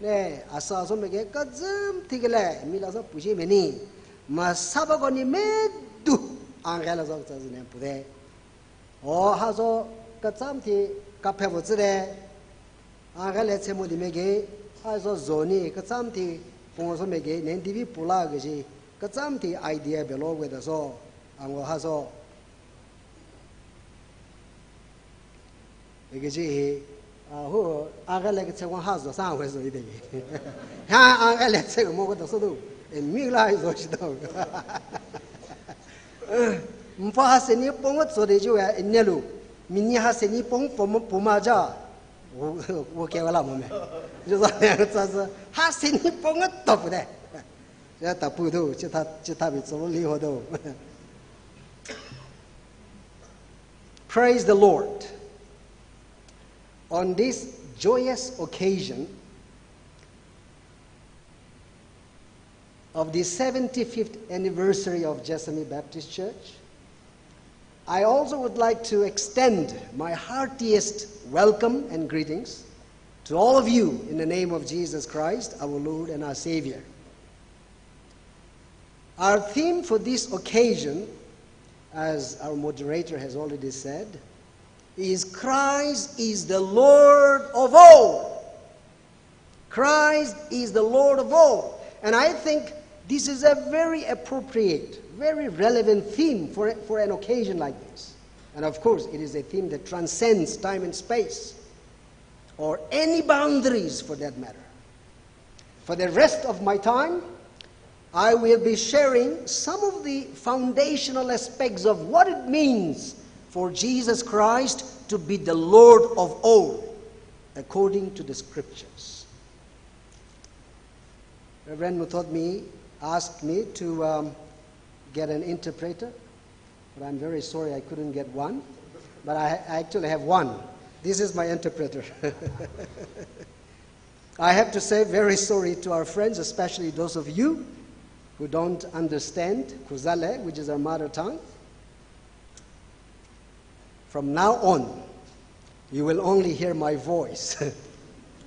ne, asa so mege kazim thikele, emi laso pushi meni, masaba go ni me du, angela so tsazine pude. O, hazo kacham thi kaphe vo tsire. Angale tsemo di mege, hazo zoni kacham thi pung so mege, nen divi pula gaji, kacham thi idea belo we da so, angwa hazo. Ege ji hi, a, hu, angale ke tsemo hazo sang we so ide. Ha, angale tsemo ko da so du. E mi la zo shi do. Mfa hasini pong zo de ju ya, inelu. Mini hasini pong pom poma ja. Wo, wo ke wala mo me. Jo sa ne sa sa. Hasini pong top de. Ja ta pu do, chita, chita bi zo li ho do. Praise the Lord. On this joyous occasion, of the seventy-fifth anniversary of Jessami Baptist Church, I also would like to extend my heartiest welcome and greetings to all of you in the name of Jesus Christ, our Lord and our Savior. Our theme for this occasion, as our moderator has already said, is Christ is the Lord of all. Christ is the Lord of all. And I think this is a very appropriate, very relevant theme for, for an occasion like this. And of course, it is a theme that transcends time and space, or any boundaries for that matter. For the rest of my time, I will be sharing some of the foundational aspects of what it means for Jesus Christ to be the Lord of all, according to the scriptures. Reverend Muthotmi asked me to, um, get an interpreter, but I'm very sorry I couldn't get one. But I, I actually have one. This is my interpreter. I have to say very sorry to our friends, especially those of you who don't understand Kuzale, which is our mother tongue. From now on, you will only hear my voice,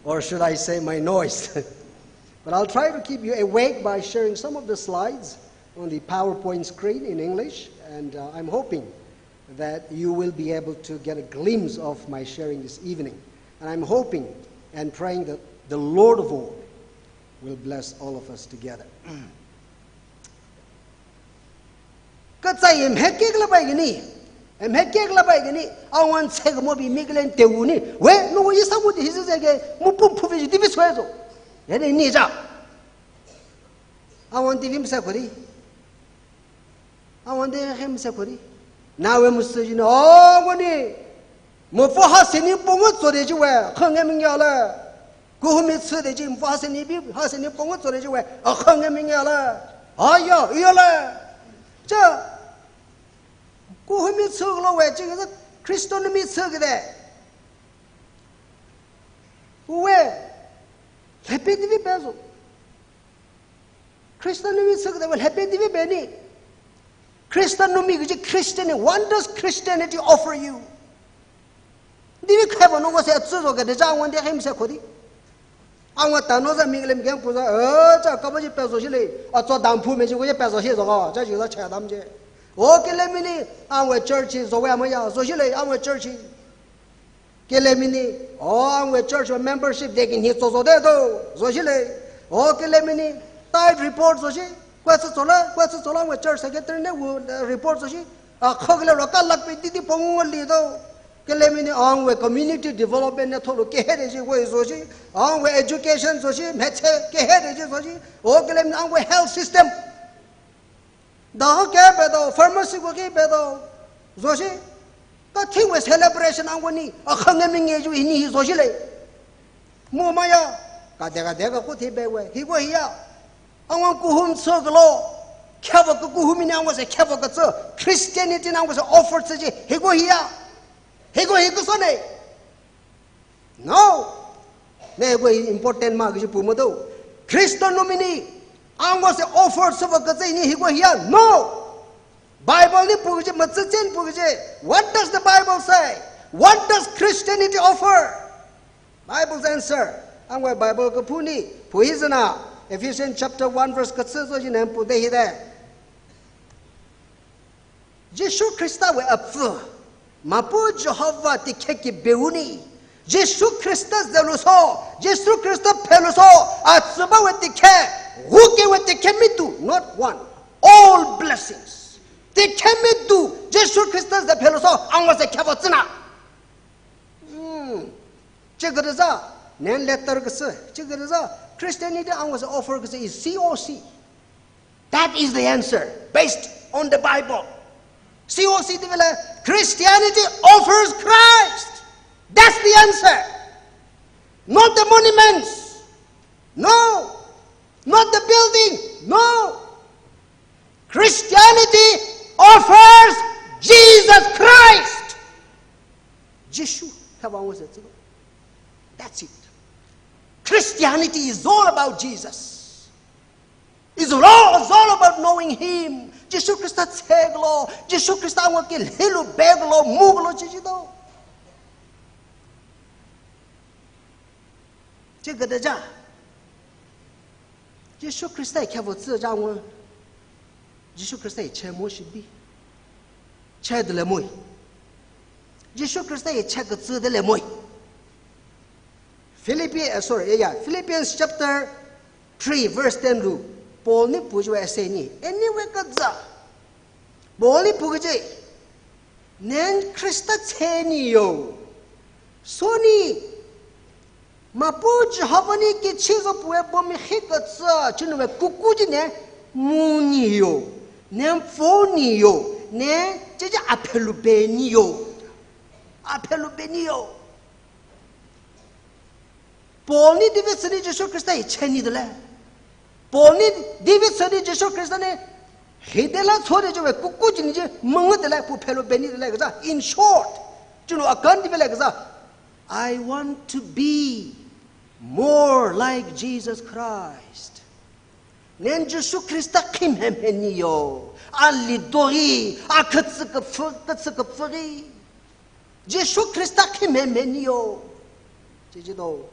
or should I say my noise? But I'll try to keep you awake by sharing some of the slides on the PowerPoint screen in English, and, uh, I'm hoping that you will be able to get a glimpse of my sharing this evening. And I'm hoping and praying that the Lord of all will bless all of us together. Katsai em hekek la bai gani, em hekek la bai gani, awan tsek mo bi mi kalen te wu ni, we, no, isa mo di hisi zege, mo pum pum vi di vi swe zo. Ya de ni ja. Awan di vi msa kori. Awan de hem msa kori. Na we musu ji no, o, mo ni. Mo fo hasini pong zo de ji we, khang em ngya la. Kuhumi chida chi, mva sini bi, ha sini pong chida chiwui, akha nge mi nge la. Aya, iya la. Cha, kuhumi chikalo wui chi, Christian mi chikida. Uwe, happy divi pezo. Christian mi chikida wui happy divi peni. Christian mi kaji Christian, what does Christianity offer you? Divi khaiva nungwui se atsu zo kade cha wande him se khodi. Angwui tano za ming lem geng puza, eh, cha kaba ji pezo shi le. Atso dam phu me ji ko ji pezo shi zo ka, cha ji za cha dam je. O kile mini, angwui church zo wui amaya, zo shi le, angwui church. Kile mini, o, angwui church membership de kin hi zo zo de do, zo shi le. O kile mini, tithe report zo shi. Kwa tsu zola, kwa tsu zola, angwui church secretary ne wu, eh, report zo shi. A, khak le raka lak pe didi pong li do. Kile mini, angwui community development ne tholo ke he de shi, wui zo shi. Angwui education zo shi, metse ke he de shi zo shi. O kile mini, angwui health system. Da ho ke pedo, pharmacy ko ke pedo. Zo shi. Kathingwui celebration angwui ni, akha nge mi nge ju ini hi zo shi le. Mo maya, kade kade ka kuthi be we, hi ko hiya. Angwui kuhum chikalo. Khava ka kuhumi ni angwui se khava ka tsu, Christianity ni angwui se offer tsu ji, hi ko hiya. Hi ko hi ko so ne. No. Ne ko important ma kaji pu ma do. Christian mi ni, angwui se offer sāva kaji ni hi ko hiya. No. Bible ni pu kaji, machichen pu kaji. What does the Bible say? What does Christianity offer? Bible's answer. Angwui Bible kapu ni, pu hi zana, Ephesians chapter one verse kachi zo jin pu de hi de. Jishu Khristawui apfa, Mapu Jehovah tikhe ki beuni. Jishu Khrista zelu so, Jishu Khrista phelu so, atsubawui tikhe, wukewui tikhe mitu, not one. All blessings. Tikhe mitu, Jishu Khrista ze phelu so, angwui se khava tsina. Hmm. Chigada za, nen letter kasi, chigada za, Christianity angwui se offer kasi is C O C. That is the answer, based on the Bible. C O C divi le, Christianity offers Christ. That's the answer. Not the monuments. No. Not the building. No. Christianity offers Jesus Christ. Jishu, khava angwui se tsilo. That's it. Christianity is all about Jesus. It's all, it's all about knowing Him. Jishu Khrista cheklo, Jishu Khrista angwui ki hilo, beklo, muklo, chichi do. Chigada ja. Jishu Khrista khava tsu ja ngwa. Jishu Khrista che mo shi bi. Che de le moi. Jishu Khrista che ka tsu de le moi. Philippi, eh, sorry, yeah, yeah. Philippians chapter three, verse ten lu, Paul ni pu ju essay ni. Anyway, kaza. Paul ni pu kaji, nen Khrista cheni yo. So ni, Mapu Jehovah ni kichi zo puwe bo mi hi katsa, chinu we kuku ji ne, mu ni yo. Nen fo ni yo. Nen, chichi aphelu be ni yo. Aphelu be ni yo. Paul ni David sani Jishu Khrista hi cheni de le. Paul ni David sani Jishu Khrista ni hidela chode jo we kuku jini je manga de le pu phelu be ni de le kaza. In short, chinu akan divi le kaza. I want to be more like Jesus Christ. Nen Jishu Khrista khi mhemhe ni yo. Ali do hi, a katsi kapfu, katsi kapfu hi. Jishu Khrista khi mhemhe ni yo. Chichi do.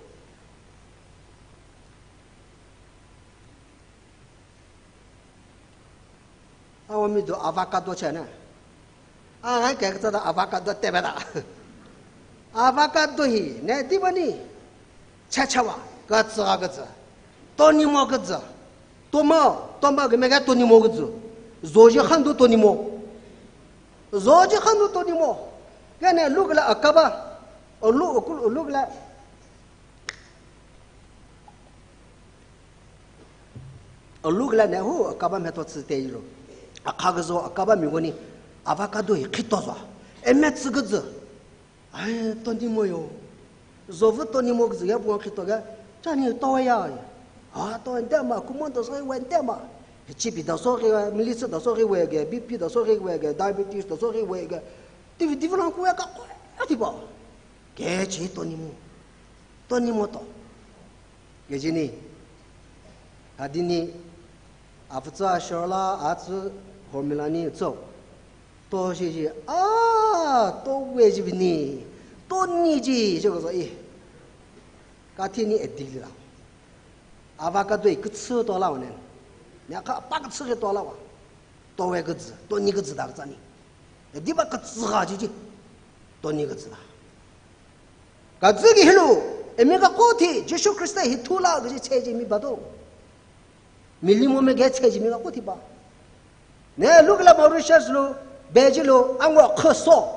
Awa mi do avocado chena. A ngai ke kata avocado te beda. Avocado hi, ne di bani. Chachawa, katsi katsi. Toni mo katsi. Toma, toma ke mega toni mo katsi. Zoji khandu toni mo. Zoji khandu toni mo. Kene lukla akaba. Olu, okul, lukla. Aluk la ne hu, akaba meto tsi te ilo. Akha kazo, akaba mi goni, avocado hi khito zo. Eme tsi kazi. Ai, toni mo yo. Zovu toni mo kazi ya buang khito ga. Chani toya. Ha, to ende ma, kumon to soi wende ma. Chipi da soi wa, militsa da soi wa ge, B P da soi wa ge, diabetes da soi wa ge. Tivi tivi lang kuwa ka ko, tiba. Ke chi to ni mo. To ni mo to. Ke chi ni. Hadi ni, afutsa shola, atsu hormila ni tso. To shi ji, a, to we ji bini. To ni ji, ji ko so i. Kathi ni edi la. Avocado i kutsu to la nen. Nya ka pa kutsu ke to la wa. To we kutsu, to ni kutsu da kutsa ni. Edi ba kutsu ga ji ji. To ni kutsu da. Kutsu ki hilu, emi ka ko thi, Jishu Krista hi thula ka ji che ji mi ba do. Mili mo me ge che ji mi ka ko thi ba. Ne, lukla Mauritius lu, Beji lu, angwa khaso.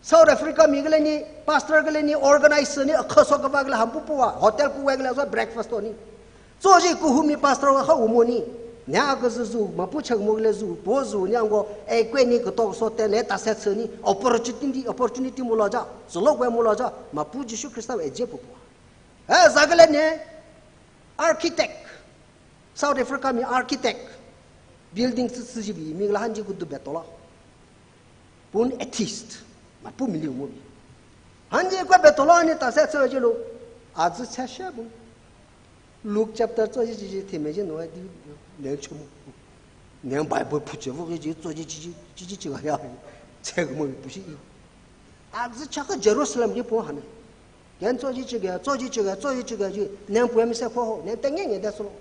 South Africa mi kala ni, pastor kala ni, organize ni, khaso kava kala hampu puwa, hotel kuwa kala so breakfast to ni. So ji kuhumi pastor wa kha umo ni. Ne, a ka zu zu, mapu chak mo kala zu, po zu ni angwa, e kwe ni katok so te le ta set se ni, opportunity, opportunity mo la ja, zolo kwe mo la ja, mapu Jishu Krista wa e je pu puwa. E, za kala ne, architect. South Africa mi architect, building sisi ji bi, mi la hanji kudu betola. Pun atheist, mapu mili mo bi. Hanji kwa betola ni ta se se ji lo. Azu se she bu. Luke chapter tso ji ji ji theme ji no di, ne chumu. Ne Bible phu che vo ji tso ji ji ji ji ji ga ya. Che mo pu shi. Azu chaka Jerusalem ji po hane. Gen tso ji chi ge, tso ji chi ge, tso ji chi ge ji, nen puya mi se kho ho, nen tenge nge de sulo.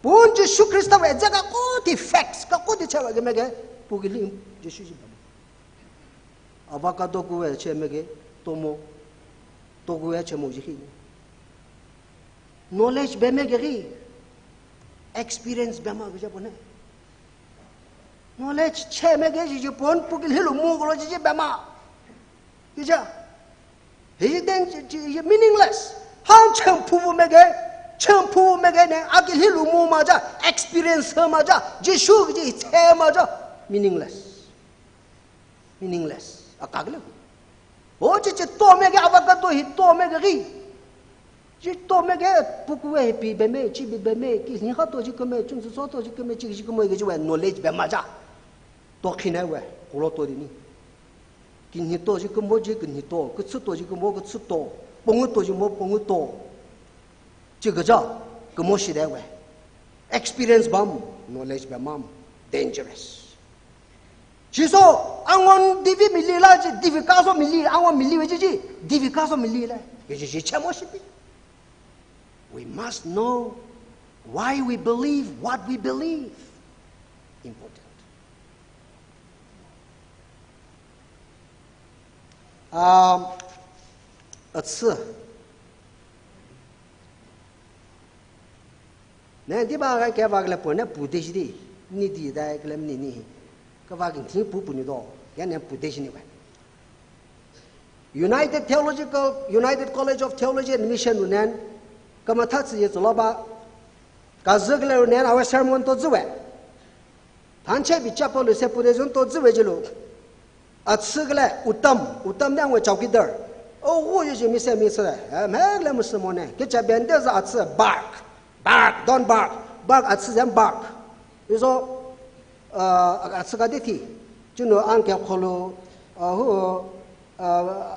Pun Jishu Krista we jaga ko ti facts, ka ko ti chewa ge me ge, pu ki lim, Jishu ji bam. Avocado kuwe che me ge, tomo, to kuwe che mo ji hi. Knowledge be me ge ri, experience be ma ge ja pone. Knowledge che me ge ji ji pon pu ki hilu mo ko lo ji ji be ma. Ki ja. Hi den ji, ji, ji meaningless. Han chang pu me ge, chang pu me ge ne, a ki hilu mo ma ja, experience ma ja, Jishu ji che ma ja, meaningless. Meaningless. A ka le. O chi chi to me ge avocado hi to me ge ri. Chi to me ge puku we hi pi be me, chi bi be me, ki ni kha to chi ke me, chung su so to chi ke me, chi chi ke me ge chi we knowledge be ma ja. To khine we, kulo to di ni. Ki ni to chi ke mo chi ke ni to, ke chu to chi ke mo ke chu to, pong to chi mo pong to. Chi ke ja, ke mo shi de we. Experience bam, knowledge be mam, dangerous. Jiso, angon divi mili la ji, divi kaso mili, angon mili we ji ji, divi kaso mili la. Ye ji ji chemo shipi. We must know why we believe what we believe. Important. Um, atsu. Ne, di ba ga ke ba le po ne pu de shi di. Ni di da ke le ni ni. Ka ba kin thi pu pu ni do. Ya ne pu de shi ni ba. United Theological, United College of Theology and Mission nen. Ka ma tha tsi ye zo lo ba. Ka zi ke le nen a we sermon to zi we. Thanche bi chapel se pu de zon to zi we ji lo. Atsu kale, utam, utam ne angwe chowkidar. O, wo yo ji mi se mi se le. Eh, mhek le musu mo ne. Ke cha ben de za atsu bark. Bark, don't bark. Bark atsu zen bark. Izo, uh, atsu ka de thi. Juno ang ke kholo, uh, hu, uh,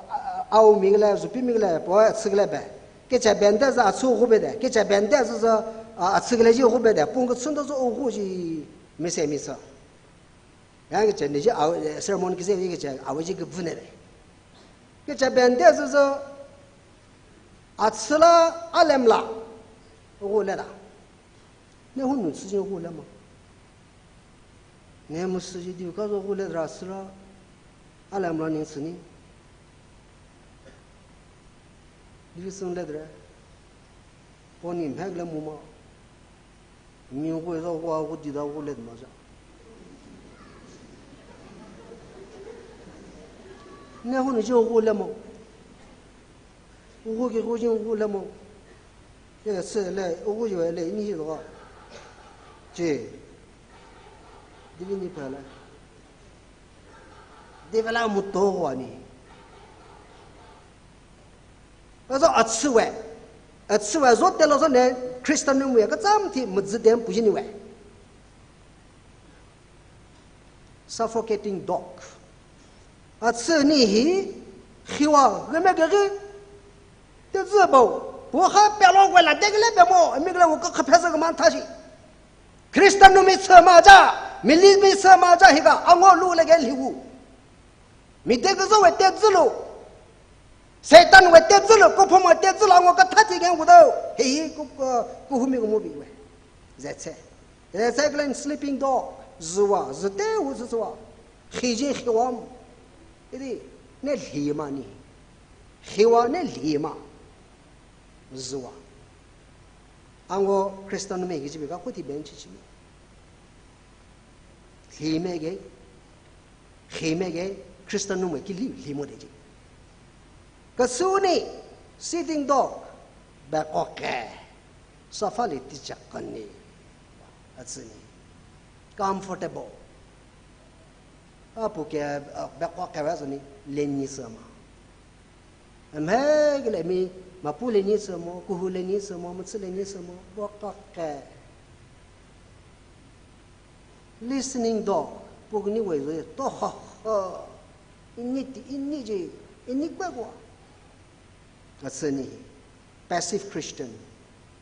au mi le, zupi mi le, po atsu le be. Ke cha ben de za atsu hu be de. Ke cha ben de za, uh, atsu le ji hu be de. Pung ke sun de zo hu ji mi se mi se. Yang ke chen ni ji au, eh, sermon ki se ki chen au ji ke vune de. Ke cha ben de zo zo. Atsu la, alem la. Hu le la. Ne hu nu tsu ji hu le ma. Ne mu tsu ji di ka zo hu le ra tsu la. Alem la ning tsu ni. Di sun le de. Po ni mhek le mu ma. Ni hu zo hu hu di da hu le ma ja. Ne hu ni jo hu le mo. Hu ki hu jin hu le mo. Ye se le, hu yo le ni lo. Ji. Di ni pa le. Di vela mu to wa ni. Kazo atswui, atswui zo telo zo ne Christian num we kacham thi mzidem pujini we. Suffocating dog. Atswui ni hi, khiwa, geme gege. Te zibo, wo kha pelo we la degele bemo, mi gele wo ka khaphe sa gaman thashi. Christian numi tsama ja, mili mi tsama ja higa, ango lu lege liwu. Mi te kazo we te zulu. Satan we te zulu, kuphum we te zulu, ango ka thati gen wudo. Hi, ku, ku, kuhumi kumu bi we. Zetse. Zetse glen sleeping dog. Zuwa, zete wu zuwa. Khiji khiwam. Idi, ne lima ni. Khiwa ne lima. Zuwa. Ango Christian me kijibi ka kuti benchi chi. Lime ge. Lime ge Christian me ki li, limo de ji. Kasuni sitting dog. Ba koke. Sofa li tichak kani. Atsini. Comfortable. Apu ke, ah, ba koke wa zuni. Lenyi sama. Amhe gele mi, mapu lenyi samo, kuhu lenyi samo, mutsu lenyi samo, bokake. Listening dog, pugni wei wei, to ha ha. Ini ti, ini je, ini kwe kwa. Atsini, passive Christian.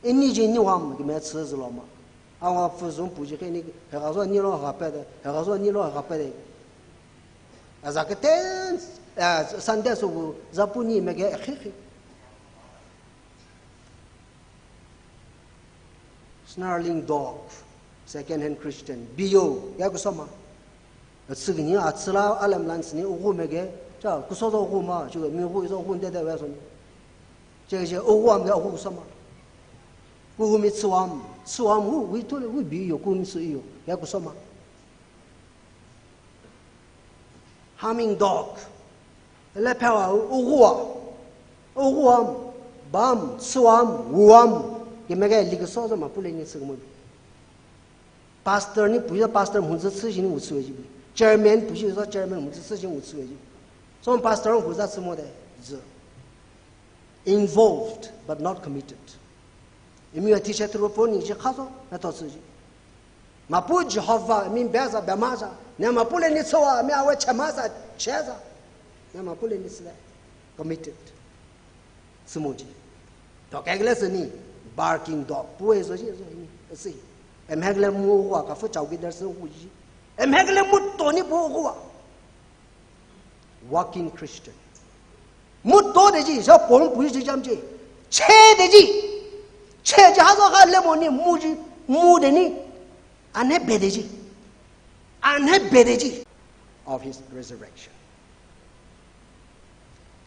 Ini je ini wam, ki me tsu ziloma. Awa fu zung pu je ke ni, hekazo ni lo hapede, hekazo ni lo hapede. Aza ke ten, eh, Sunday su gu, zapu ni me ke, eh, khi, khi. Snarling dog, second hand Christian, biyo, ya kusoma. Atsigi ni, atsila, alam lan sini, ugu me ke, cha, kuso zo ugu ma, chu, mi ugu izo ugu de de we so ni. Che, che, ugu am ke, ugu kusoma. Kuhumi tsuam, tsuam hu, wi tule, wi biyo, kuhumi tsu iyo, ya kusoma. Humming dog. Lephewa, uguwa. Uguwam, bam, tsuam, wuam. Kimege likaso zo mapu lenyi tsumu. Pastor ni puya pastor munzu tsu jini utsu ji. Chairman puya zo chairman munzu tsu jini utsu ji. So pastor munzu tsumu de. Zu. Involved but not committed. Imi ati chetru poni ji khazo na to tsuji. Mapu Jehovah mi beza bemaza. Ne mapu le ni tsowa mi awe chemaza cheza. Ne mapu le ni sile. Committed. Sumuji. To kekle sini barking dog. Puwe zo ji zo ni. Si. Em hekle mu wa kafu chau ki dar su ji. Em hekle mu to ni pu wa. Walking Christian. Mu to de ji, ja pon pu ji jam ji. Che de ji. Che ji ha zo ha le mo ni mu ji, mu de ni. Ane be de ji. Ane be de ji. Of his resurrection.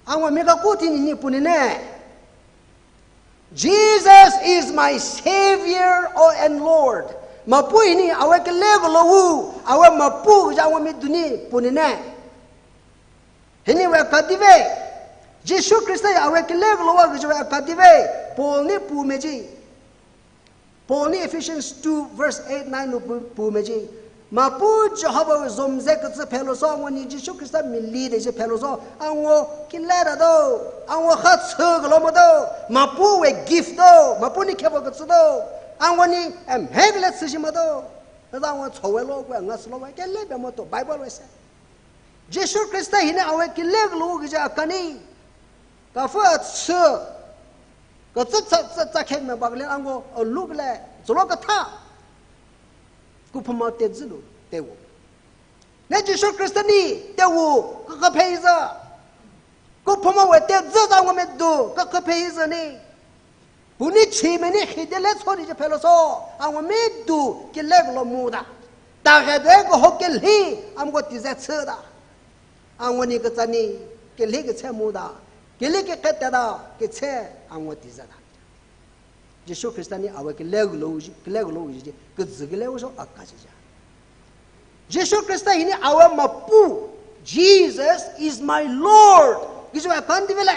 Angwa mi ka kuti ni ni puni ne. Jesus is my Savior, oh, and Lord. Mapu hini awe kile kalowu, awe mapu ja awe mi duni puni ne. Hini we kadive. Jesu Christ ya awe kile kalowu ja we kadive. Paul ni pu meji. Paul ni Ephesians two verse eight nine lo pu, pu meji. Mapu Jehovah zomze katsi phelo so angwa ni Jesu Christ mi lead ji phelo so angwa kile da do, angwa kha tsu kalo ma do, mapu we gift do, mapu ni khebo katsi do, angwa ni em hek le tsi ji ma do, da angwa tso we lo kwe ngas lo we kele be mo to Bible we se. Jesu Christ hini awe kile kalowu ja kani. Kafa tsu. Ka tsa tsa tsa tsa khek me bak le ango, a luk le, zolo ka tha. Kuphama te zilu, te wo. Ne Jesu Christ ni, te wo, ka ka phei za. Kuphama we te zi za ngo me du, ka ka phei za ni. Puni chi me ni khi de le tso ni je phelo so, ango me du, ki le lo mu da. Ta ge de ko ho ke li, am ko ti ze tse da. Angwa ni ka tsani, kili ka tse mu da, kili ka khat da, ka tse angwa ti za da. Jesu Christ ni awe kile kalowu ji, kile kalowu ji, ka zi kile wo so aka ji ja. Jesu Christ hini awe mapu, Jesus is my Lord. Ki ji wa kan di vele.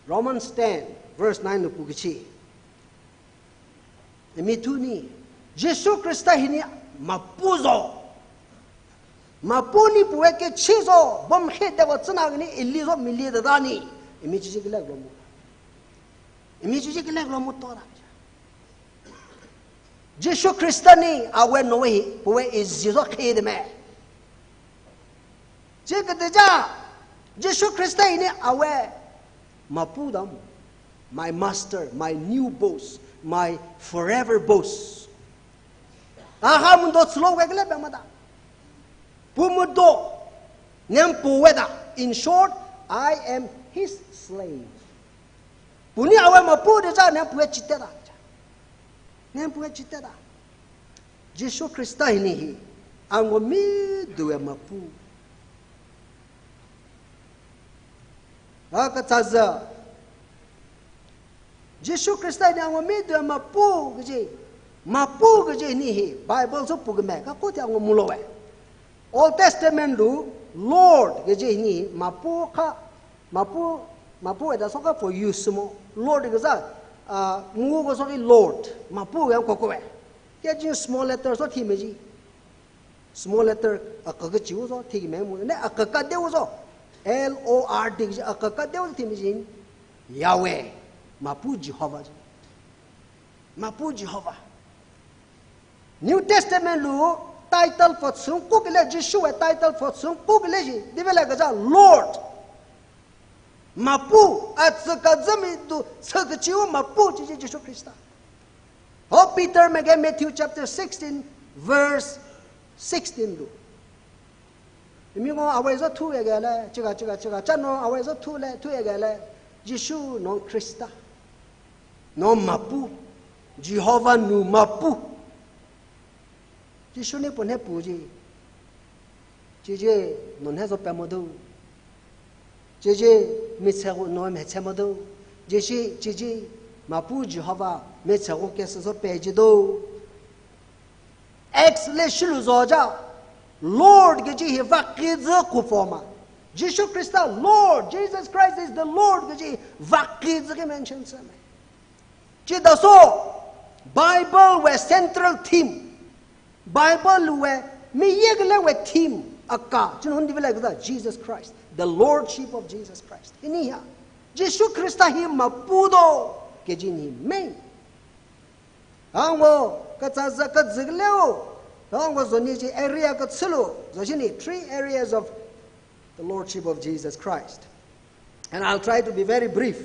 Romans ten, verse nine lo pu kachi. Emi tuni, Jesu Christ hini mapu zo. Mapuni puwe ke chizo, bom khe dewa tsina ni ili zo mili da dani. Imi chichi kile lo mu. Imi chichi kile lo mu to da. Jishu Khrista ni awe nowe hi, puwe izi zo khe de me. Chi kati ja, Jishu Khrista hini awe mapu dam. My master, my new boss, my forever boss. Aha mundo tslo we kile be mada. Pumudo, nem puwe da. In short, I am his slave. Puni awe mapu de ja nem puwe chite da. Nem puwe chite da. Jishu Khrista hini hi, ango mi duwe mapu. Aka tsaza. Jishu Khrista hini ango mi duwe mapu kaji. Mapu kaji hini hi, Bible so pu kame, ka kuti ango mulo we. Old Testament lu, Lord kaji hini hi, mapu kha, mapu, mapu eda so kha for use mo. Lord kaza, ah, mu ko so ki Lord, mapu yang ko ko we. Ke jin small letter so thi me ji. Small letter a ka ka chiu so, thi me mu. Ne a ka ka deu so. L O R D ji a ka ka deu thi me ji. Yahweh. Mapu Jehovah ji. Mapu Jehovah. New Testament lu title for sung kuk le Jishu e title for sung kuk le ji. Di bela kaza Lord. Mapu, atsa kazami du, tsakachiu mapu, chi, chi, Jishu Khrista. Ho Peter mege Matthew chapter sixteen, verse sixteen lu. Imi ngo awai zo thu yagale, chiga, chiga, chiga, chano awai zo thu le, thu yagale, Jishu non Khrista. Non mapu, Jehovah nu mapu. Jishuni pun he pu ji. Chichi, non he zo pe mo do. Chichi, mi tse gu non he tse mo do. Jishi, chichi, mapu Jehovah, mi tse gu ke so pe ji do. Acts le shilu zo ja. Lord kaji hi vaki zi ku form a. Jishu Khrista, Lord, Jesus Christ is the Lord kaji vaki zi ke mention se me. Chida so, Bible we central theme. Bible we, mi yek le we theme, aka, chin hun di le kaza, Jesus Christ, the Lordship of Jesus Christ. Ini ya, Jishu Khrista hi mapu do, kaji ni main. Ang wo, kaza za, kazi leo, ang wo zo ni ji area katsulu, zo ji ni three areas of the Lordship of Jesus Christ. And I'll try to be very brief.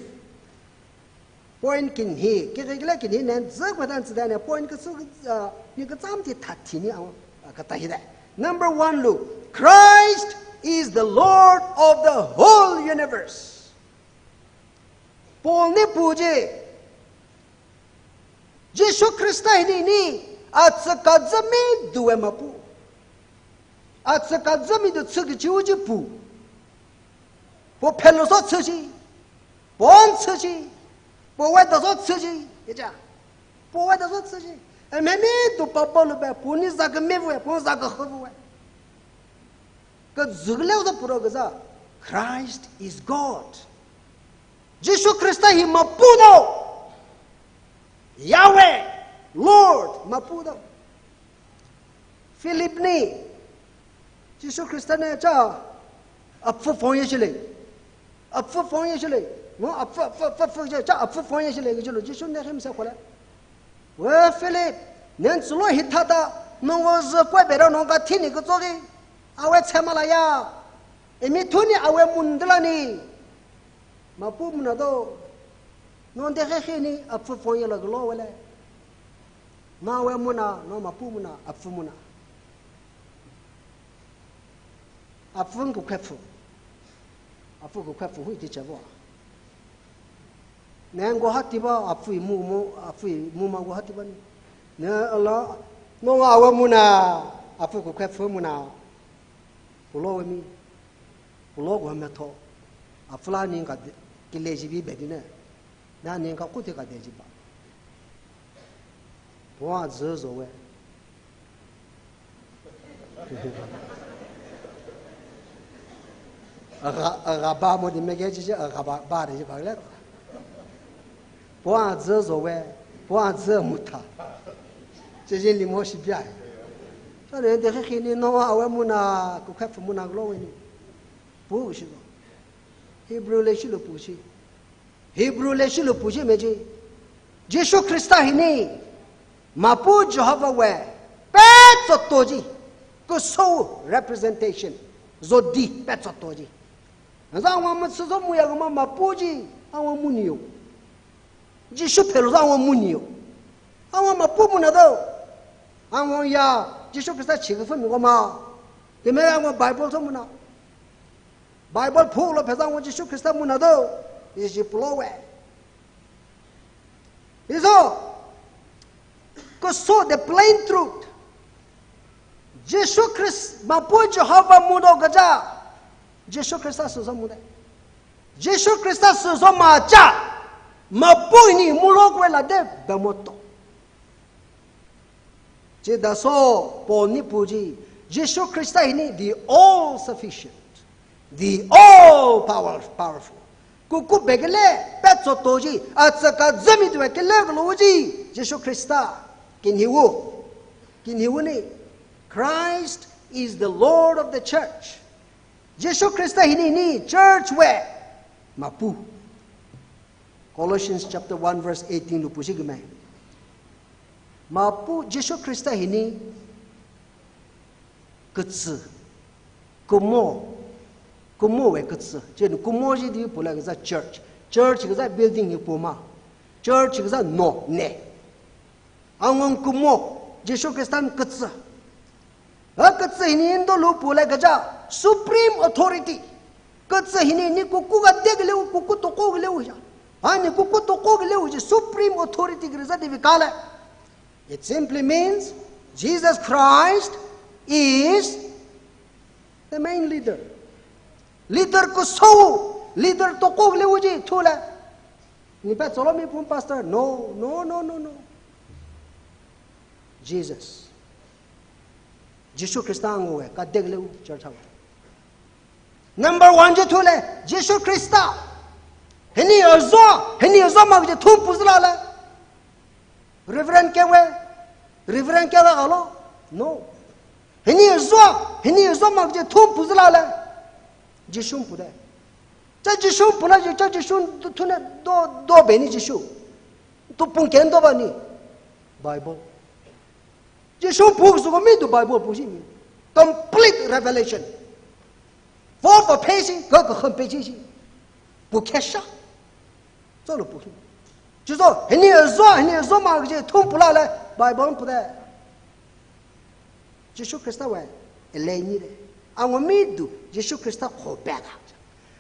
Point kin hi, kikikle kin hi nen, zek watan zidane point kasu, uh, ni katsam ti that ti ni ang, uh, kata hi de. Number one lu, Christ is the Lord of the whole universe. Paul ni pu ji, Jishu Khrista hini ni, atsa kazami duwe mapu. Atsa kazami du tsuki chiu ji pu. Po phelo so tsu ji. Pon tsu ji. Po weda so tsu ji. Ija. Po weda so tsu ji. E memi du papa lu be, pu ni zaka me we, pu zaka kho we. Ka zuk leo da puro kaza, Christ is God. Jishu Khrista hi mapu do. Yahweh, Lord, mapu do. Philip ni, Jishu Khrista ne cha, apfu phong ye shile. Apfu phong ye shile. Mo apfu, apfu, apfu, apfu ye cha, apfu phong ye shile, ke chilo, Jishu ne him se khole. We Philip, nen sulo hithāda, nongo zi kwe bero nong kathini katsoki, awe tsemala ya. Imi thuni awe mundala ni. Mapu muna do. Non de he he ni apfu phong yala galo wale. Ma we muna, no mapu muna, apfu muna. Apfu ku kwe pfu. Apfu ku kwe pfu hui ti chabo. Neng go hati ba, apfu mu mo, apfu mu ma go hati ba ni. Ne ala, no nga awe muna, apfu ku kwe pfu muna. Kulo we mi. Kulo go me tho. Apfu la ning ka de, kile ji bi be di ne. Na ning ka kuti ka de ji ba. Pwa zi zo we. Aga, aga ba mo di mege chichi, aga ba, ba de chi ba le. Pwa zi zo we, pwa zi muta. Chichi limo shi bia. Chāne de khi ni no awe muna, kukhap muna glo ni. Pu shi lo. Hebrew leishilu pu shi. Hebrew leishilu pu shi meji. Jishu Khrista hini, Mapu Jehovah we, pet soto ji. Kuso representation. Zodi pet soto ji. Zangwa matsu zo muya gama Mapu ji, angwa muniyo. Jishu phelu zangwa muniyo. Angwa Mapu muna do. Angwa ya, Jishu Khrista chikafa mi gama. Deme angwa Bible so muna. Bible phulo phe zangwa Jishu Khrista muna do. Jishu pulo we. Iso, kuso the plain truth. Jishu Khrist, Mapu Jehovah mudo kaja. Jishu Khrista suzo mude. Jishu Khrista suzo maja. Mapu ni mulo kwela de bemoto. Chida so Paul ni pu ji, Jishu Khrista hini the all sufficient, the all power, powerful. Kuku begele, pet soto ji, atsaka zemi tuwe kele galo ji, Jishu Khrista. Kinhiwu. Kinhiwu ni, Christ is the Lord of the church. Jishu Khrista hini ni church we Mapu. Colossians chapter one verse eighteen lu pu shi kame. Mapu Jishu Khrista hini katsi, kumo, kumo we katsi. Chen kumo ji di pula kaza church. Church kaza building hi puma. Church kaza no ne. Angong kumo, Jishu Khrista katsi. Ha katsi hini indo lu pula kaja supreme authority. Katsi hini ni kuku ga deglewu, kuku toko glewu ya. Ha ni kuku toko glewu ji supreme authority gre za devi kale. It simply means Jesus Christ is the main leader. Leader kuso, leader toko glewu ji thule. Ni pa tsolo mi pum pastor. No, no, no, no, no. Jesus. Jishu Khrista ngwe, ka deglewu church hawa. Number one ji thule, Jishu Khrista. Hini azo, hini azo mak ji thum puzla le. Reverend ke we, Reverend ke la alo. No. Hini azo, hini azo mak ji thum puzla le. Jishu pude. Cha Jishu pula ji, cha Jishu thune do, do beni Jishu. Tu pung ken do bani. Bible. Jishu pu su ko mi tu Bible pu shi mi. Complete revelation. Vo vo phe shi, ka ka kham phe shi. Pu kesha. Zo lo pu shi. Jizo, hini zo, hini zo ma je thum pula le, Bible pu de. Jishu Khrista we, ele ni de. Angwa mi tu, Jishu Khrista ko bega.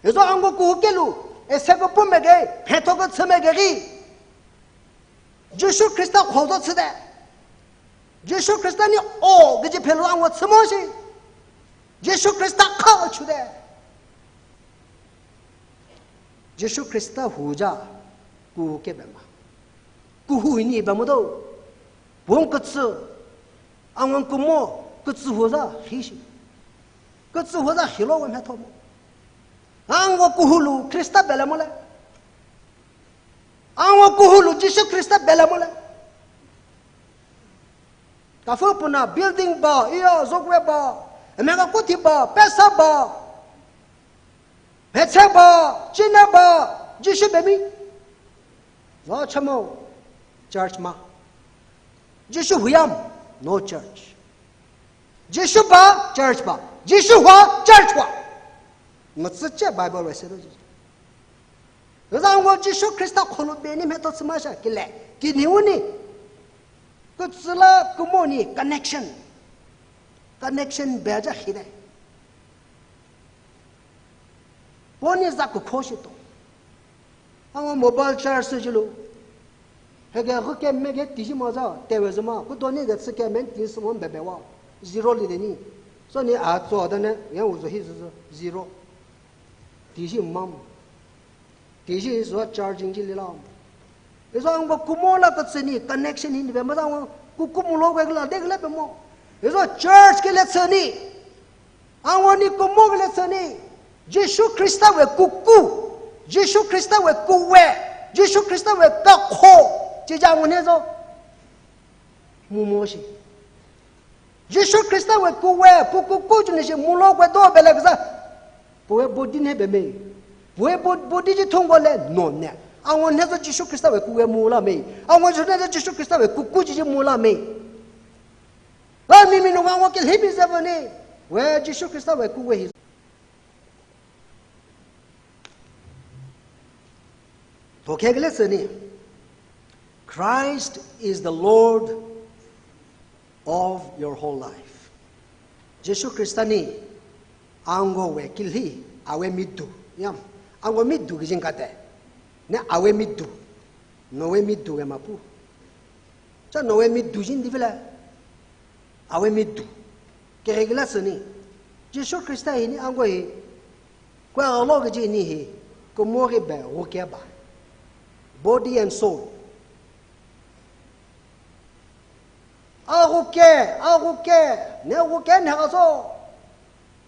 Ezo angwa ku kelu, ese ko pu mege, phe to ko tse mege ri. Jishu Khrista khodo tside. Jishu Khrista ni o gaji phelo angwa tsimo shi. Jishu Khrista kha chude. Jishu Khrista huja ku ke bema. Ku hu ni bema do. Bung katsu. Angwan kumo katsu huja hi shi. Katsu huja hilo wan ha thomo. Angwa kuhulu Khrista bela mole. Angwa kuhulu Jishu Khrista bela mole. Kafu puna building ba, iyo, zokwe ba, emeka kuti ba, pesa ba, petse ba, chine ba, Jishu bemi. Zo chamo, church ma. Jishu huyam, no church. Jishu ba, church ba. Jishu hua, church hua. Ngatsu che Bible we se do Jishu. Zangwa Jishu Khrista kholo beni me to tsima sha kile. Kini uni. Kutsula kumoni connection. Connection beja hide. Poni za ku khoshi to. Angwa mobile charge su jilu. Hege hu ke mege tiji maza, tewe zuma, ku doni ge tsi ke men ti sumon bebe wa. Zero li de ni. So ni a tso da ne, yan uzo hi zu zero. Tiji mam. Tiji is what charging ji li lam. Izo angwa kumo la ka tsini, connection hin be maza angwa, ku kumo lo ke la de le be mo. Izo church ke le tsini. Angwa ni kumo ke le tsini. Jishu Khrista we kuku. Jishu Khrista we kuwe. Jishu Khrista we kakho. Jija ngune zo. Mumo shi. Jishu Khristawui kuwe, pu kuku china shi mulo kwe do bele kaza. Puwe body ne be me. Puwe bo-, body chi thungko le no ne. Angone zo Jishu Khristawui kuwe mula me. Angone zo Jishu Khristawui kuku chi mula me. Ba mi mi nunga ngo ke hibi zava ne. We Jishu Khristawui kuwe hi. Thokhe kale sani. Christ is the Lord of your whole life. Jishu Khrista ni angowui kili, awui midu, yam. Ango midu kajing kate. Ne awui midu. Nawui midu ke mapu. Cha nawui midu jin di vela. Awui midu. Kere kala sani. Jishu Khrista hi ni ango hi. Kwa alo kaji ni hi. Kumori be, wuke ba. Body and soul. Awuke, awuke, ne wuke ne kaso.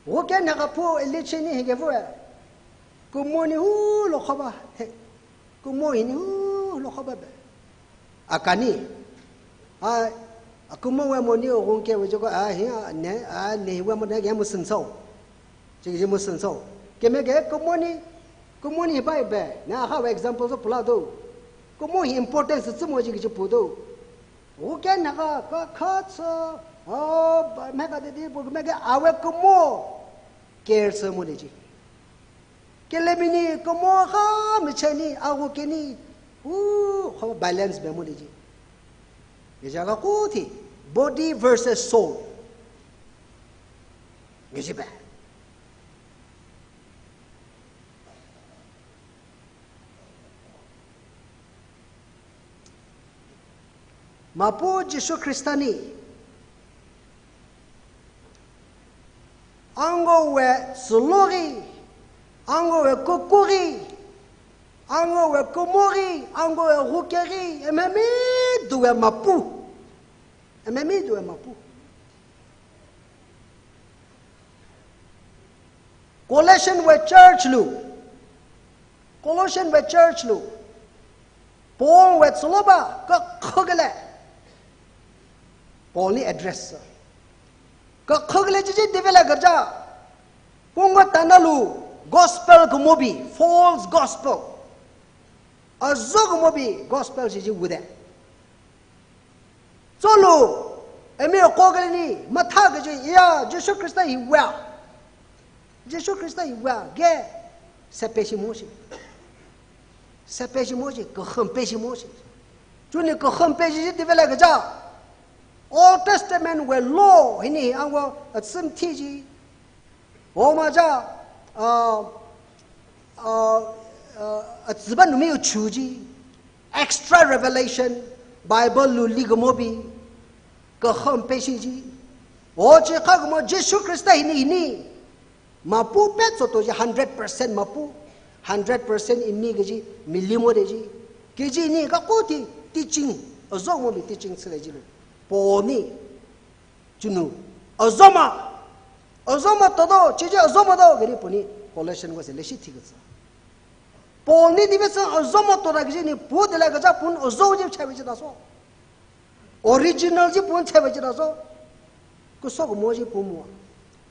Wuke ne kapu elichini hi ke vue. Kumoni hu lo khoba. He. Kumo hi ni hu lo khoba be. Akani. A, a kumo we moni o kung ke we joko, a, hi, a, ne, a, ne we mo ne ke mo sinso. Chiki mo sinso. Ke me ke kumoni, kumoni bai be. Na ha we example so pula do. Kumo hi importance tsi mo jiki pu do. Wuke na ka, ka, ka tsa, a, ba, me ka de di, bu, me ke, awui kumo. Care se mo de ji. Kele mini, kumo ha, mi cheni, awuke ni. U, ho balance be mo de ji. Ye jaga kuti, body versus soul. Ye ji be. Mapu Jishu Khrista ni, angowui tsulori, angowui kukuri, angowui kumori, angowui wukeri, ememi duwe mapu. Ememi duwe mapu. Colossian wui church lu. Colossian wui church lu. Paul wui tsuloba, ka khagale. Paul ni address. Ka khagale chichi divela gaja. Punga tana lu, gospel kumobi, false gospel. Azo kumobi, gospel chichi wude. Tsolu, emi ko kali ni, matha kaji, iya, Jishu Khrista hi wa. Jishu Khrista hi wa, ge, sepe shi mo shi. Sepe shi mo shi, kaham pe shi mo shi. Chuni kaham pe shi shi divela gaja. Old Testament wui law, hini, angwa, atsim thi ji. Oma ja, uh, uh, uh, atsiba numi uchuji, extra revelation, Bible lu li kumobi, kaham pe shi ji. O chi kha kumo Jishu Khrista hini hini. Mapu pet soto ji hundred percent mapu, hundred percent ini kaji, mili mo de ji. Kaji ni ka kuti, teaching, azo mobi teaching sile ji lu. Paul ni, chunu, azoma, azoma todo, chichi azoma do, gari puni, Colossian wui se leshi thikatsa. Paul ni dibe sa azoma toda kaji ni, pu dela kaja pun azo ji chewe ji da so. Original ji pun chewe ji da so. Kuso kumo ji pun mo.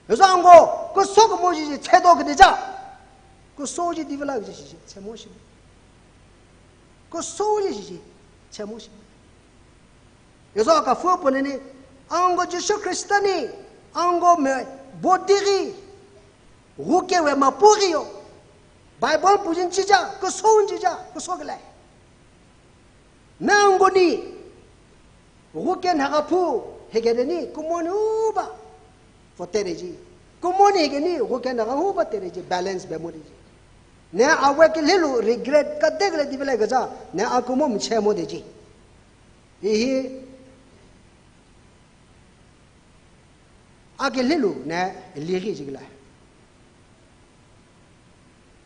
Azo ango, kuso kumo ji ji chedo kade ja. Kuso ji divela ji ji, che mo shi. Kuso ji ji, che mo shi. Yeso ka fu pune ni, ango Jishu Khrista ni, ango me body ri, wuke wui mapu ri yo. Bible pujin chija, kuso chija, kuso kale. Na ango ni, wuke na ka pu, hege de ni, kumo ni uba, fo tere ji. Kumo ni hege ni, wuke na ka uba tere ji, balance be mo de ji. Ne awui kili lu regret ka de kale divela gaja, ne akumo mi che mo de ji. Ihi, akili lu ne liri jigla.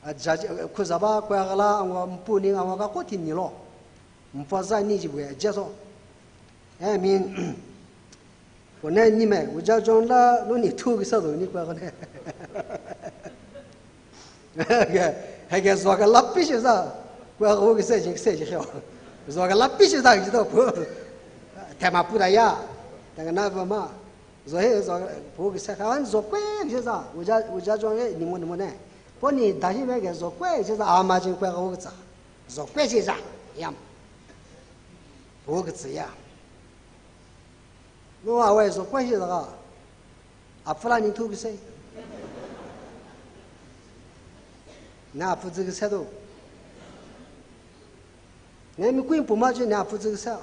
Aja, khuzaba kwa gala angwa mpuni angwa ka koti nilo. Mpa za ni jibwe jeso. I mean, kone ni me, uja jon la, lo ni thu kisa do ni kwa kone. Hege, hege zwa ka lapi shi za. Kwa ko ke se jing se ji hyo. Zwa ka lapi shi za ji do pu. Tema pu da ya. Tanga na ba ma. Zo he, zo, phu kise kha, an zo kwe kise za, uja, uja jong he, nimo, nimo ne. Poni da hi me ke zo kwe kise za, ama jing kwe ka u kasa. Zo kwe kise za, yam. Phu kase ya. No, awai zo kwe kise za ka. Apfala ni thu kise. Na apfu zi kise do. Ne mi kuin puma ji na apfu zi kise.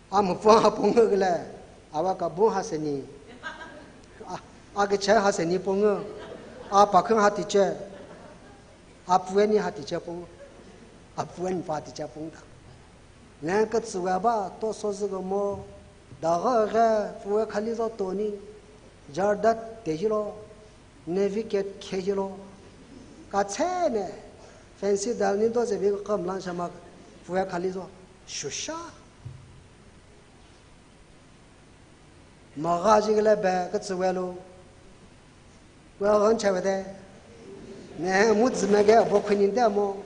A mapung apung kala, awa kabung ha seni. A, a kachai ha seni pung. A pakhang ha tiche. A puen ni ha tiche pung. A puen pa tiche pung da. Nang katsuwa ba, to so zi kamo. Da ga ga, pue khali zo to ni. Jardat te hilo. Navigate khe hilo. Kachene. Fancy dal ni to ze bi kam lang shama. Pue khali zo. Shusha. Maga ji kala ba katsuwa lo. Wa ran chawa de. Ne mu zi me ke bo khuni de mo.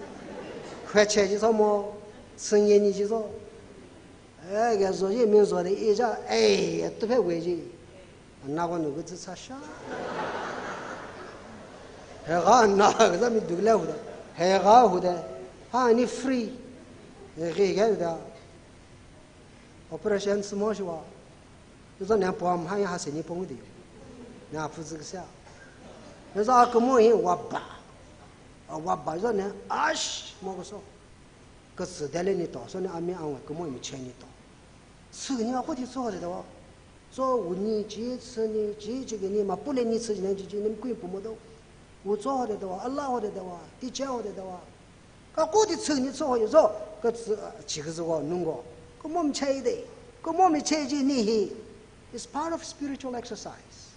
Khwe che ji so mo. Sing ye ni ji so. Eh, ke zo ji min zo de i ja. Eh, tu phe we ji. Na ko nu ku zi cha sha. He ga na ga za mi du le hu de. He ga hu de. Ha ni free. He ga ga da. Operation small shi wa. Yuzo ne pom ha ya ha seni pong di. Na phu zi kisa. Yuzo a kamo hi wa ba. A wa ba yuzo ne ash mo ko so. Ka zi dele ni to, so ne ami ang wa kamo mi che ni to. Zi ni a ko ti so de wa. So u ni ji, zi ni ji, ji ni ma pu le ni zi ni ji ji ni kui pu mo do. U zo de wa, Allah de wa, ti che de wa. Ka kuti tsuni tso yo zo, ka tsu, ah, chi ka zo nungo. Kumom chei de. Kumom chei ji ni hi. It's part of spiritual exercise.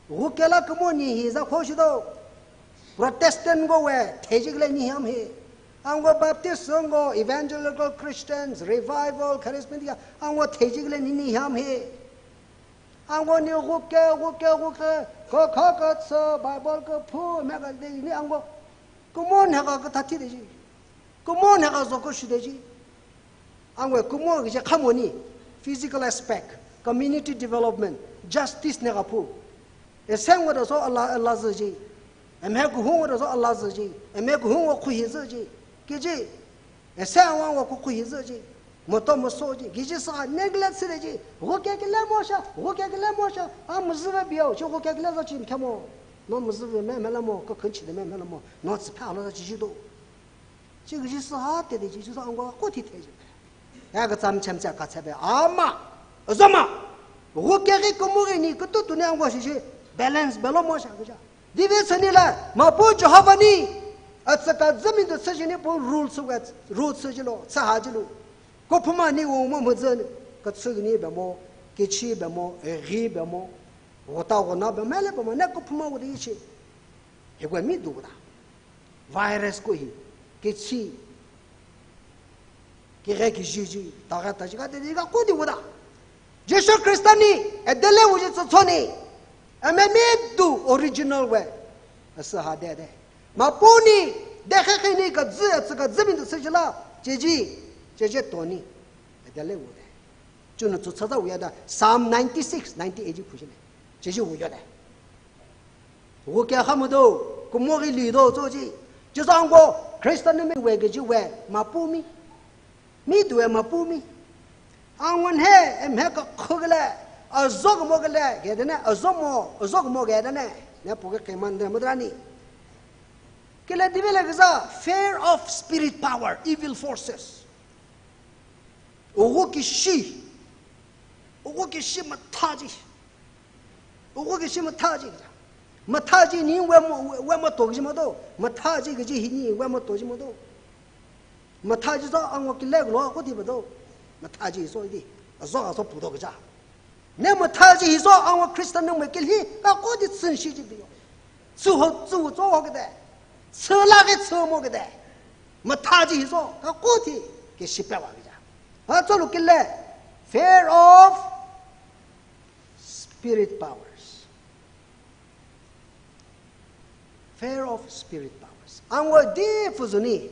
Wu kela kumo ni hi za kho shi do. Protestant go we, thei ji le ni hiam hi. Ango Baptist go, Evangelical Christians, Revival, Charismatic, ango thei ji le ni ni hiam hi. Ango ni wu ke, wu ke, wu ke, ko kha ka tsa, Bible ka phu, me ka de ni ango. Kumo ne ka ka thati de ji. Kumo ne ka zo ko shi de ji. Ango kumo ki je khamo ni, physical aspect, community development, justice ne ka phu. E seng wa da zo Allah, Allah zi ji. E me ku hung wa da zo Allah zi ji. E me ku hung wa khu hi zi ji. Ki ji. E seng wa wa khu khu hi zi ji. Mo to mo so ji. Ki ji sa neglect si de ji. Wu ke ki le mo sha, wu ke ki le mo sha. A mo zi ve biao, chi wu ke ki le zo chi kemo. No mo zi ve me me le mo, ka khun chi de me me le mo. No tsi pha lo chi ji do. Chi kaji sāhā te te chi chi sā angwa ko ti te chi. Ya ka tsam chem cha ka cha be ama, zama. Wu ke ki kumo ki ni kutu tu ne angwa shi shi balance belo mo sha ka cha. Dive chani la, mapu Jehovah ni, atsa ka zami da sa shi ni pu rule su ga, rule su ji lo, sa ha ji lo. Ko phuma ni wo mo mo zan, ka tsu ni be mo, ki chi be mo, e ri be mo. Wo ta wo na be mo, le be mo, ne ko phuma wo di chi. He kwe mi du da. Virus ko hi, ki chi, ki re ki ji ji, ta ga ta ji ga de ga ko di wo da. Jesu Christa ni, e de le wo ji tso tso ni. E me mi du original we. E sa ha de de. Mapu ni, de khe khe ni ka zi, e zi ka zi min du se ji la, je ji, je je to ni. E de le wo de. Chuna tsu tsa tsa wo ya da, Psalm ninety-six, ninety-eight ji phu ji ne. Je ji wo ya de. Wu kya kha mu do, kumo ki li do zo ji. Ji zang go, Christian ni mi we ke ji we, mapu mi. Mi du we mapu mi. Angwan he, em he ka khu ke le, a zo kumo ke le, ke de ne, a zo mo, a zo kumo ke de ne. Ne pu ke ke man de mo da ni. Ke le di ve le ke za, fear of spirit power, evil forces. Wu ki shi. Wu ki shi matha ji. Wu ki shi matha ji. Matha ji ni we mo, we mo to ji mo do. Matha ji ke ji hi ni we mo to ji mo do. Matha ji so angwa ki le lo ko di mo do. Matha ji so di. A so a so pu do ke ja. Ne matha ji hi so angwa Christian ne me ke li ka ko di tsin shi ji bi yo. Tsu ho, tsu zo ho ke de. Tsu la ke tsu mo ke de. Matha ji hi so ka ko ti ke shi pe wa ke ja. Ha zo lu ke le. Fear of spirit powers. Fear of spirit powers. Angwa di fu zu ni.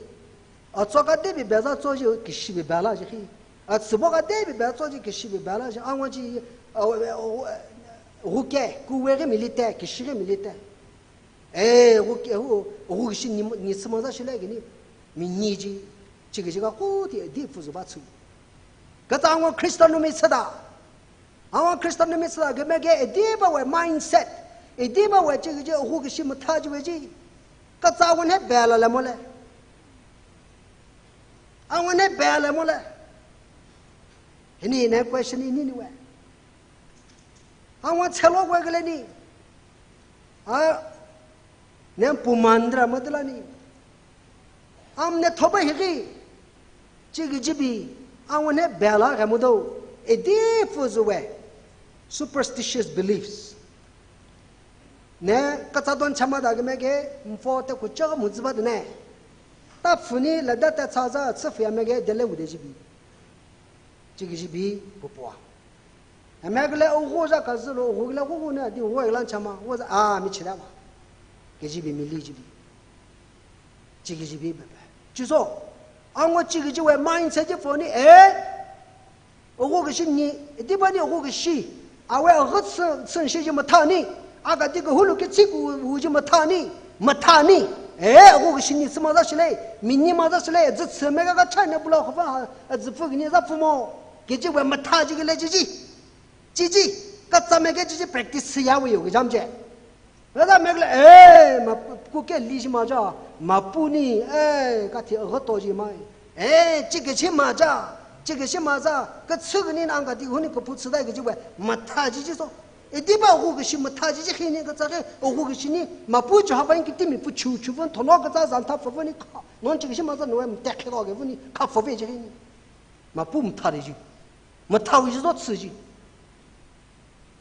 A zo ka de bi be za zo ji ke shi bi be la ji hi. A tsu bo ka de bi be zo ji ke shi bi be la ji. Angwa ji Awo, awo, awo, ke, kuwe ke milite, kishi ke milite. Eh, awo ke, awo, awo kishi ni, ni sima za shile gini. Mi ni ji, chi kaji ka kuti, di fuzu ba chu. Kata angwa Christian numi sada. Angwa Christian numi sada, ke me ke, eh, di ba we mindset. Eh, di ba we chi kaji, awo kishi matha ji we ji. Kata angwa ne bela le mo le. Angwa ne bela mo le. Hini ne question ini ni we. Angwa chelo kwe kale ni. A, ne pumandra madala ni. Am ne thoba hiki. Chigi jibi. Angwa ne bela ka mudo. Eh, di fuzu we. Superstitious beliefs. Ne, kata don chama da ke me ke, mfo te kucha muziba de ne. Ta funi la da ta cha za, tsa fuya me ke, dele wude jibi. Chigi jibi, pupua. Ame ke le, awo za ka zilo, awo ke le, awo ne, di awo lan chama, awo za, ah, mi chida wa. Ke jibi, mili jibi. Chigi jibi bebe. Chiso, angwa chigi ji we mindset ji fo ni, eh? Awo kishi ni, di ba ni awo kishi. Awe agatsa, tsan shi ji matha ni. Aga di kahulu ke tsi ku, u ji matha ni. Matha ni. Eh, awo kishi ni sima za shile. Mi ni ma za shile. Zi tsi me ka ka chai ne bula khafa, zi fu ni za fu mo. Ke ji we matha ji ke le ji ji. Ji ji. Kata me ke ji ji practice ya we yo ke jam je. Rada me ke le, eh, ma, ku ke li shi ma ja, mapu ni, eh, kathi agato ji mai. Eh, chi ke chi ma ja, chi ke chi ma ja, ka tsu ni ang ka di hu ni ka pu tsu dai ke ji we, matha ji ji so. Eh, di ba awo kishi matha ji ji khi ni ka tsa ke, awo kishi ni, mapu ja ha ba ki ti mi pu chu chu van thono ka tsa zan tha fa van ni kha. Non chi ke chi ma ja no em te khe lo ke van ni, kha fa ve ji khi ni. Mapu matha ji. Matha ji so tsu ji.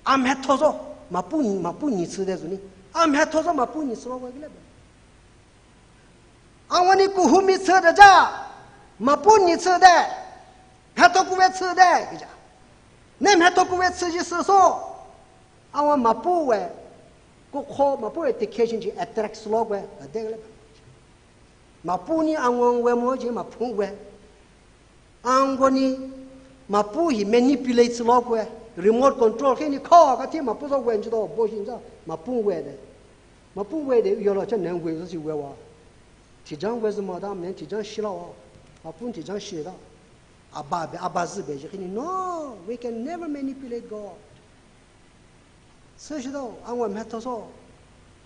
Am hetho so, mapu ni, mapu ni tsu de zuni. Am hetho so, mapu ni tsu lo wa gile. Angwa ni kuhumi tsu de ja, mapu ni tsu de. Hetho kuwe tsu de, kija. Ne hetho kuwe tsu ji su so. Angwa mapu we, ku kho mapu we education ji attract lo we, de gile. Mapu ni angwa we mo ji mapu we. Angwa ni mapu hi manipulate lo kwe, remote control khi ni kha kathi mapu zo wen ji do bo hin za, mapu we de. Mapu we de yo lo chan nang we zo si we wa. Tijang we zo ma da men tijang shi la wa. Mapu tijang shi da. Aba be, aba zi be ji khi ni. No, we can never manipulate God. Sāshida, angwa mhetho so,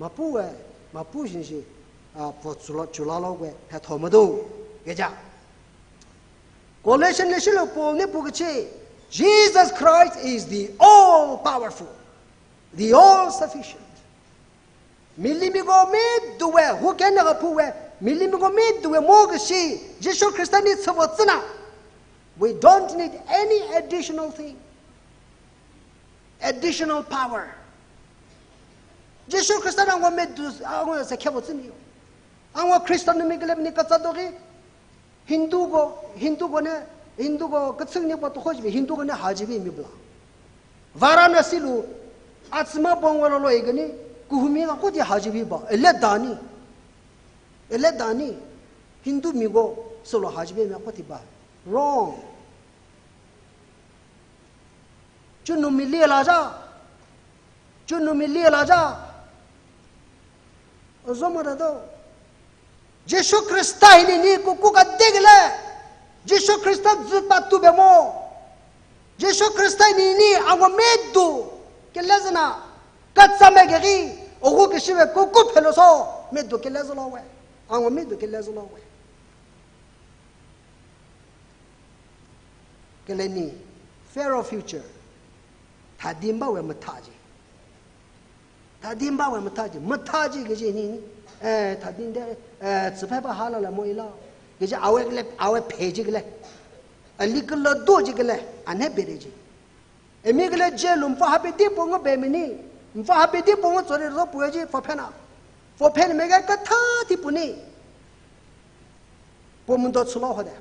mapu we, mapu shinshi, a, po chula, chula lo we, mhetho mado, geja. Colossian li shilu Paul ni pu kachi, Jesus Christ is the all powerful, the all sufficient. Milimiko mi duwe, hu ke na ka pu we, milimiko mi duwe mo kashi, Jishu Khrista ni tsavo tsina. We don't need any additional thing. Additional power. Jishu Khrista na angwa medu, angwa sa kya botsin yo. Angwa Khrista numi kele ni katsa dogi. Hindu ko, Hindu ko ne, Hindu ko katsing ni pa to khoji Hindu ko ne haji bi mi bla. Varanasi lu, atsima pong wala lo egani, kuhumi ka koti haji bi ba, ele dani. Ele dani. Hindu mi ko, solo haji bi mi koti ba. Wrong. Chunumi li la ja. Chunumi li la ja. Ozoma da do. Jishu Khrista hini ni kuku ka degile. Jishu Khrista zupa tu be mo. Jishu Khrista hini ni angwa medu. Ke lezana. Katsa me geri. Ogu ke shiwe kuku phelo so. Medu ke lezalo we. Angwa medu ke lezalo we. Kele ni, fear of future. Thadimba we mathaji. Thadimba we mathaji. Mathaji keji ni ni. Eh, thadim de, eh, tsiphe ba hala la mo ila. Keji awe le, awe pheji kele. Ali kele doji kele. Ane bereji. Emi kele je lu mfa hape di pongo be mini. Mfa hape di pongo tsore ro pueji fo phena. Fo phena me ga katha ti puni. Pon mundo tsulo hode.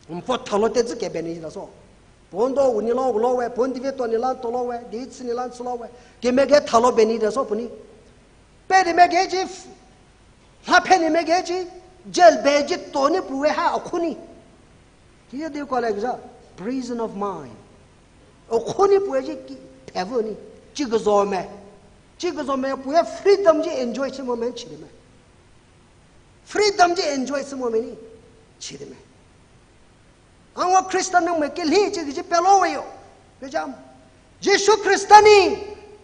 Mfo thalo te zike beni da so. Pon do uni lo lo we, pon dive to ni lan to lo we, di tsi ni lan tsulo we. Ke me ge thalo beni da so puni. Pe di me ge ji f-, ha pe ni me ge ji, jail be ji to ni pu we ha akhuni. Ki ye di ko le gza, prison of mind. Akhuni pu we ji ki, Ever ni, chi kazome. Chi kazome puya freedom chi enjoy sāmome chidime. Freedom chi enjoy sāmome ni, chidime. Angwa Christian nang me kili chi kaji pelo wayo. Kajam. Jishu Christian ni,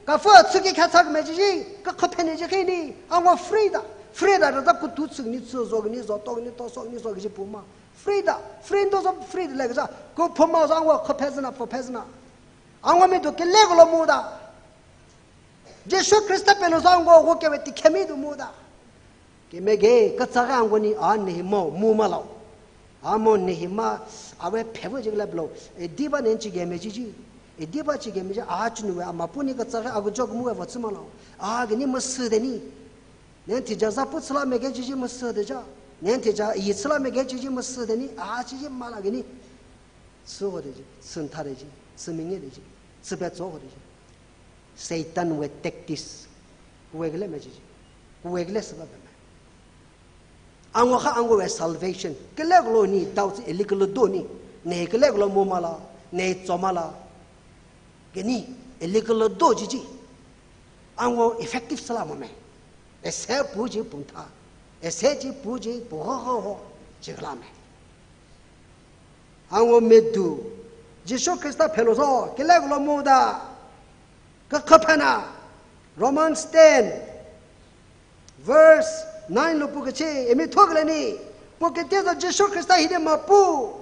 kafa tsuki khatsak me chi, kakhaphene chi kini, angwa free da. Free da, da kutu tsuk ni, tsu zok ni, zo tok ni, to sok ni, zo kaji puma. Free da. Free do zo free da le kaja. Ku puma zo angwa khaphezna, phaphezna. Angwa mi do kile kalo mu da. Jishu Christa pelo zanggo go kewe ti khemi du mu da. Kemege, katsaka angoni a nehi mo mu malo. A mo nehi ma, awe phewe jik lab lo. E diba nen chi geme chi chi. E diba chi geme chi, a chunu we, a mapuni katsaka a gujok mu we vatsu malo. A gini masu de ni. Nen ti ja za pu tsula mege chi chi masu de ja. Nen ti ja yi tsula mege chi chi masu de ni. A chi chi mala gini. Tsu ho de chi, tsu ntha de chi, tsu minge de chi, tsu betso ho de chi. Satan we tactics. Kuwe kile me chi chi. Kuwe kile sabab me. Angwa kha angwa we salvation. Kile kalo ni dau tsi elikalo do ni. Ne kile kalo mo mala, ne tso mala. Gini elikalo do chi chi. Angwa effective sala mo me. Ese pu chi pun tha. Ese chi pu chi pu ho ho ho. Chi kala me. Angwa midu, Jishu Christa phelo so, kile kalo mu da, kakhaphena, Romans ten, verse nine lo pu kachi, emi thok le ni, pu kete so Jishu Christa hi de mapu,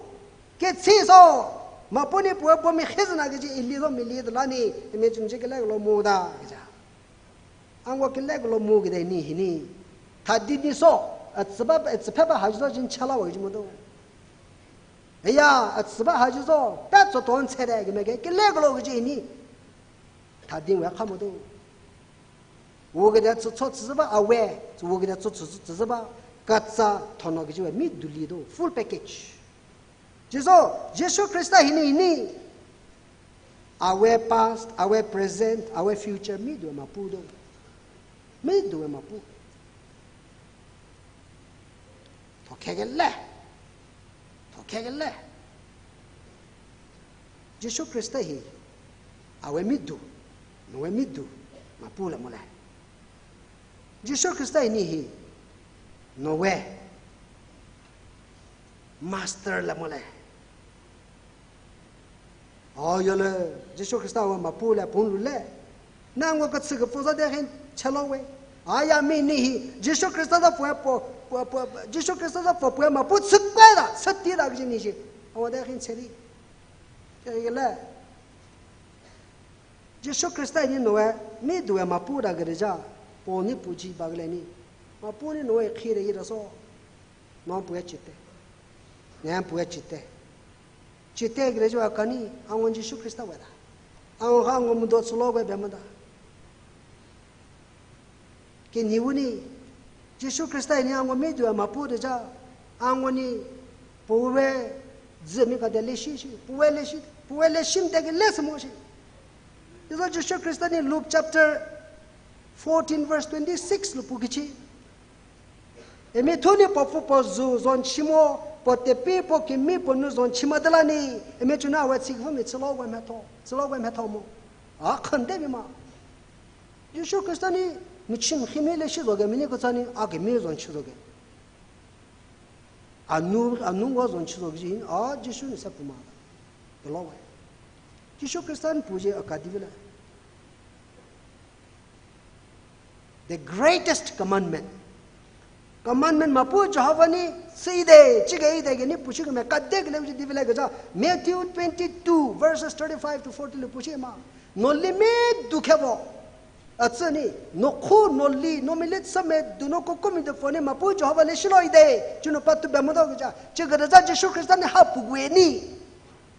ketsi so, mapu ni pu pu mi khizna kachi, ili lo mi li da la ni, emi chun chi kile kalo mu da, kaja. Angwa kile kalo mu kide ni hini. Thadi ni so, atsiba, atsipheba haji so jin chala wa ji mo do. Eya, atsiba haji so, pet so ton tsere ke mege, kile kalo ke ji ni. Thadi we kha mo do. Wo kide tsu tsu tsu ba awe, wo kide tsu tsu tsu ba, katsa thono ke ji we mi duli do, full package. Jiso, Jishu Christa hini hini. Awe past, awe present, awe future, mi duwe mapu do. Mi duwe mapu. Thokhe ke le. Thokhe ke le. Jishu Christa hi. Awe mi du. Nawe mi du. Mapu le mo le. Jishu Christa hini hi. Nawe. Master le mo le. Ayo le, Jishu Christa wa mapu le, pun lu le. Nang wa katsi ka puza de hen chalo we. Aya mi ni hi, Jishu Christa da pu, pu, pu, pu, Jishu Christa da pu, pu mapu tsik pe da, tsik ti da kaji ni shi. Awa de hen cheri. Ke le. Jishu Christa ni nawe, mi duwe mapu da gare ja, po ni pu ji ba gale ni. Mapu ni nawe khire ira so. Nang puwe chite. Nang puwe chite. Chite kile jwa kani, angwan Jishu Christa weda. Angwan kha angwan mudo tsulo kwe bemada. Ke niwuni, Jishu Christa ni angwan mi duwe mapu de ja, angwan ni puwe zimi ka de leshi shi, puwe leshi, puwe leshi de ke lesi mo shi. Izo Jishu Christa ni Luke chapter fourteen verse twenty-six lo pu kichi. Emi thuni po fu po zu zon chimo, po tepi po kimi po nu zon chima dalani, emi chuna we tsik fu mi tsilo we metho, tsilo we metho mo. A khande mi ma. Jishu Christa ni mi chim khimi le shi zoge, mi ni kutsa ni a kimi zon chi zoge. Anu, anu wa zon chi zoge ji, a Jishu ni sa pu ma. Dolo we. Jishu Christa ni pu je a kadi vila. The greatest commandment. Commandment mapu Jehovah ni, si de, chige de, geni pushi me kade gele uji divile gaja. Matthew twenty-two, verses thirty-five to forty lo pushi ma. No limit du kebo. Atsani, no khu, no li, no milit same du, no kokumi de fone mapu Jehovah le shilo ide. Chuno patu bemado gaja. Chiga da Jishu Christa ni ha pugwe ni.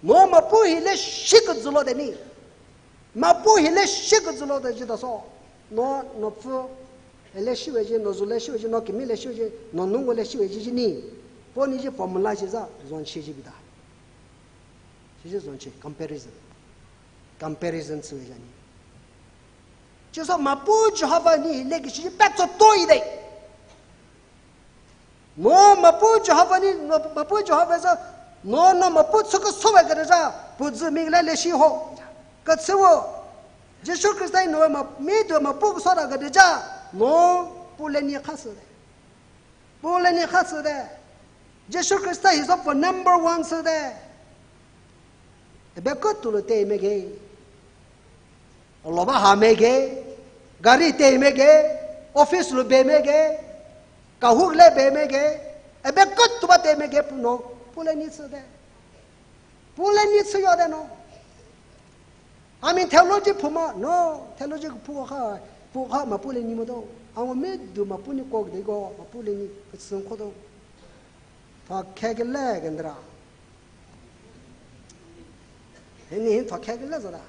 No mapu hi le shik zulo de ni. Mapu hi le shik zulo da jida so. No, no fu, le shiwe ji, no zu le shiwe ji, no kimi le shiwe ji, no nungu le shiwe ji, ji ni. Po ni ji formula ji za, zon shi ji bida. Ji ji zon shi, comparison. Comparison siwe ji ni. Ji so mapu Jehovah ni le ki shi ji pet so toi de. No mapu Jehovah ni, no mapu Jehovah za, no, no mapu tsuka sowe kada za, pu zi ming le le shi ho. Ka tsuwo. Jishu Khrista hi nawui ma, mi tui mapu kasā da kade ja, no, pule ni kha sāde. Pule ni kha sāde. Jishu Khrista hi so for number one sāde. Ebe kut tulu te mege. Loba ha mege. Gari te mege. Office lu be mege. Kahuk le be mege. Ebe kut tuba te mege puno. Pule ni sāde. Pule ni sāyo de no. I mean, theology phuma, no, theology phu kha, phu kha mapule ni mo do. Ang mi tui mapu ni kok de go, mapule ni kachung kho do. Tha khe ke le gendra. Hini hin tha khe ke le zada.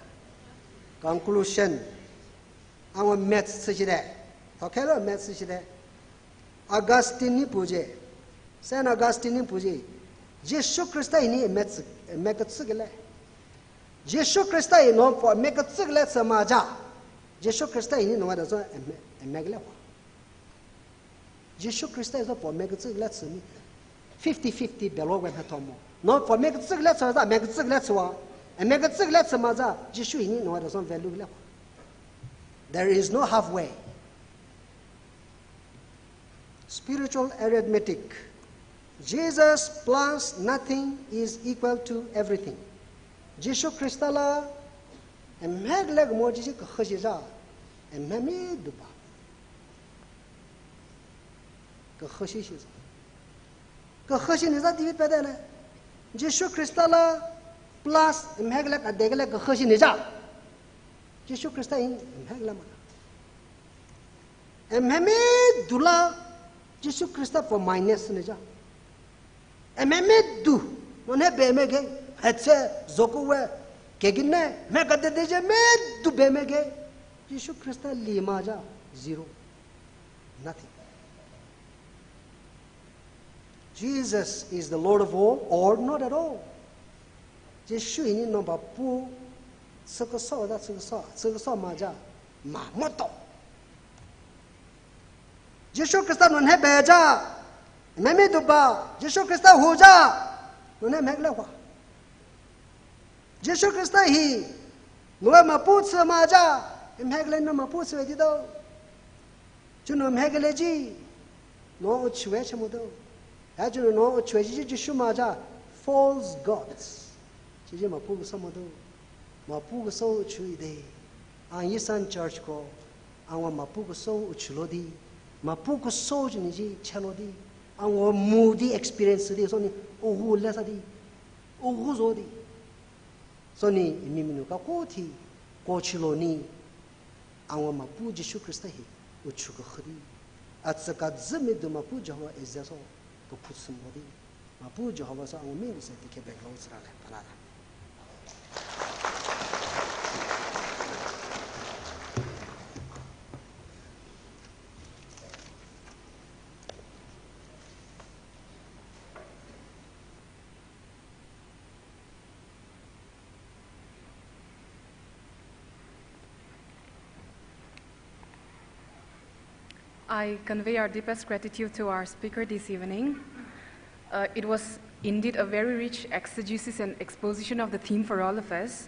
Conclusion. Ang maths sāshide. Tha khe lo maths sāshide. Augustine ni puji, Saint Augustine ni puji, Jishu Khrista hini mekatsi, mekatsi kele. Jishu Khrista hi no for mekatsi kele tsama ja. Jishu Khrista hini no da so mekle wa. Jishu Khrista hi so for mekatsi kele tsami. Fifty fifty belo wen ha tomo. No for mekatsi kele tsama ja, mekatsi kele tswa. Mekatsi kele tsama ja. Jishu hini no da so value kele wa. There is no halfway. Spiritual arithmetic. Jesus plus nothing is equal to everything. Jishu Khrista la, emhek lek mo Jishu kakhashi ja, emhek mi duba. Kakhashi shi ja. Kakhashi ni ja David pede ne. Jishu Khrista la plus emhek lek adek lek kakhashi ni ja. Jishu Khrista hi emhek lek ma. Emhek mi dula Jishu Khrista for minus ni ja. Emhek mi du, none be mege, hetse, zokuwe, kegine, mekade de je mi du be mege. Jishu Khrista li ma ja, zero. Nothing. Jesus is the Lord of all or not at all. Jishu hini no mapu, tsakaso da tsakaso, tsakaso ma ja, ma moto. Jishu Khrista none be ja, memi duba, Jishu Khrista hu ja, none mekle wa. Jishu Khrista hi, no mapu tsama ja, mekle no mapu tswe di do. Chunu mekle ji, no uchwe chamo do. Ya chunu no uchwe ji Jishu ma ja, false gods. Chiji mapu kasā mo do. Mapu kasā uchui de. Ang yisan church ko, ang wa mapu kasā uchui lo di. Mapu kasā chini ji chelo di. Ang wa mu di experience di, so ni, uhu lesa di. Uhu zo di. So ni, imi minu ka ko thi, ko chilo ni. Ang wa mapu Jishu Khrista hi, uchu kakhadi. Atsa kazimi du mapu Jehovah ezya so, kaphutsum lo di. Mapu Jehovah so ang mi se tike bek lo tsra le, pala le. I convey our deepest gratitude to our speaker this evening. Uh, it was indeed a very rich exegesis and exposition of the theme for all of us,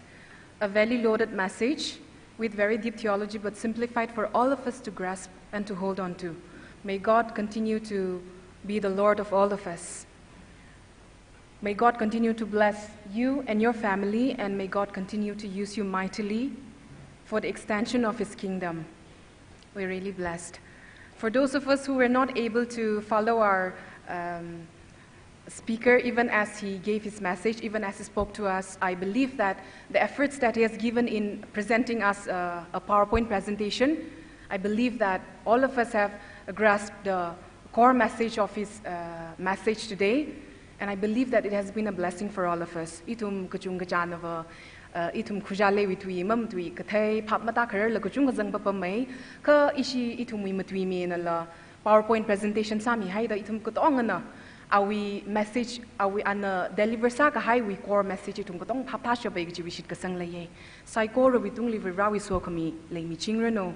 a very loaded message with very deep theology, but simplified for all of us to grasp and to hold on to. May God continue to be the Lord of all of us. May God continue to bless you and your family, and may God continue to use you mightily for the extension of His kingdom. We're really blessed. For those of us who were not able to follow our, um, speaker, even as he gave his message, even as he spoke to us, I believe that the efforts that he has given in presenting us, uh, a PowerPoint presentation, I believe that all of us have grasped the core message of his, uh, message today, and I believe that it has been a blessing for all of us. Ithum kachungkha chānava, uh, ithum khuja leiwui tui, mamatui, kathei, phap matākhararla kachungkha zangpapam mei, kha ishi ithumwui matuiminala, PowerPoint presentation sāmihaida ithum katongana, awui message, awui ana deliver sākahaiwui core message ithum katong phap tāshappai kajiwui shitkasang leiya. Saikorawui tungli Varivarawui sokhami leimichingranu.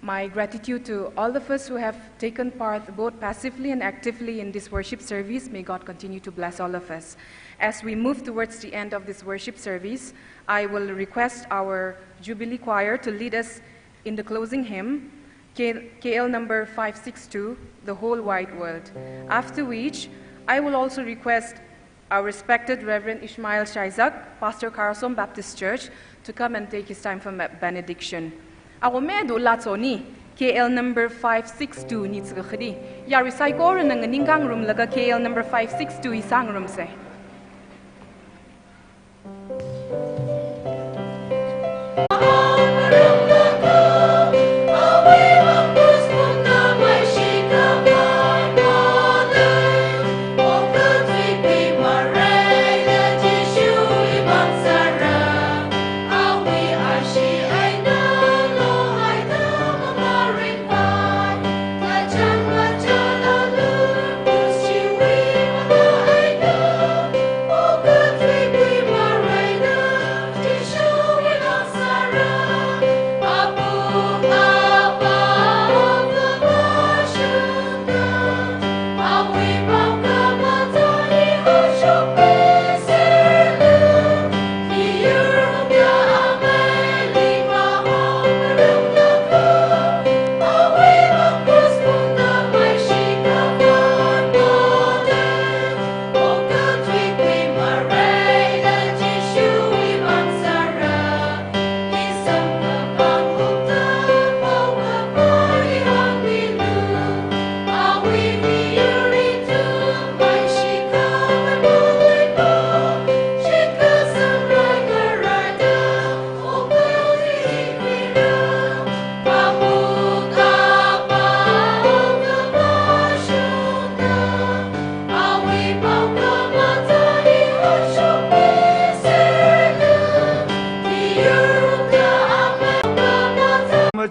My gratitude to all of us who have taken part both passively and actively in this worship service. May God continue to bless all of us. As we move towards the end of this worship service, I will request our Jubilee Choir to lead us in the closing hymn, K-, K L number five six two, The Whole Wide World. After which, I will also request our respected Reverend Ishmael Shaizak, Pastor Kharasong Baptist Church, to come and take his time for me-, benediction. Awo me do la tsoni, K L number five six two ni tsaka khadi. Yarui saikorana nganingkhangarumlaga K L number five six two hi sāngarumsa.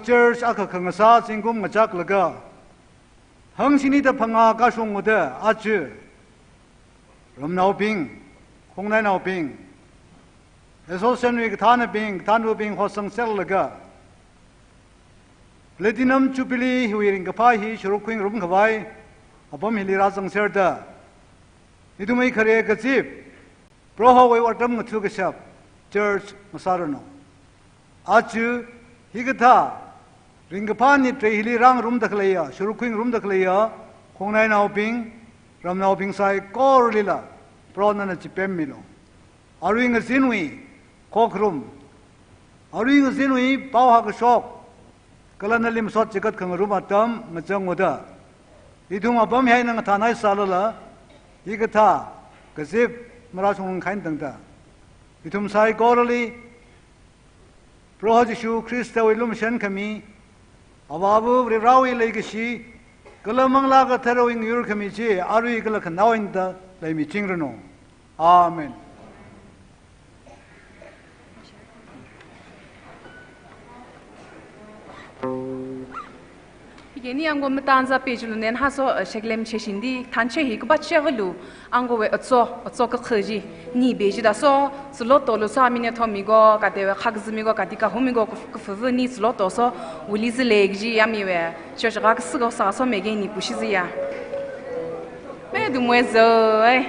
Church akha khangasā zingkum ngachaklaga, hangshini da phangā kashung muda achu ramnaobing, khongnainaobing, association wui kathānabing, kathānabing hosang serlaga, Platinum Jubilee hiwui ringkaphā hi sharuk khuingarum khavai apam hili rāzangserda, ithumwui khare kazip, Prohowui otram ngatha kashap church ngasāranu. Achu hikathā ringkaphā nitrei hili rāngarumda khaleiya, sharuk khuingarumda khaleiya khongnainaobing, ramnaobing saikoralila Proho nana chipemmilu. Arui ngazinwui khokharum, arui ngazinwui paohā kashok, kala nali masot chigat khangarum atam ngachang uda, ithum apam hi eina ngathānhai sālala, hikathā kazip marāshungrung kahai tangda, ithum saikorali Proho Jishu Khristawui lumashan khami, Avāva Varivarāwui leikashi, kala Manglā Katharawui ngayur khami chi arui kala khanaowa eina leimichingranu. Amen. Hikeni angko matanza pejulu nen haso, eh, sheklem sheshindi thanche hi kuba chevalu angkowui atso, atso kakhaji ni beji daso, zalotolu sa mine thomigo, katewe khakzimigo, kati kahumiko, kuf-, kufuvu ni zalotoso, wuli zile ji yamiwe, church ga kasugo saso mege ni pushiziya. Me dumwe zo, eh.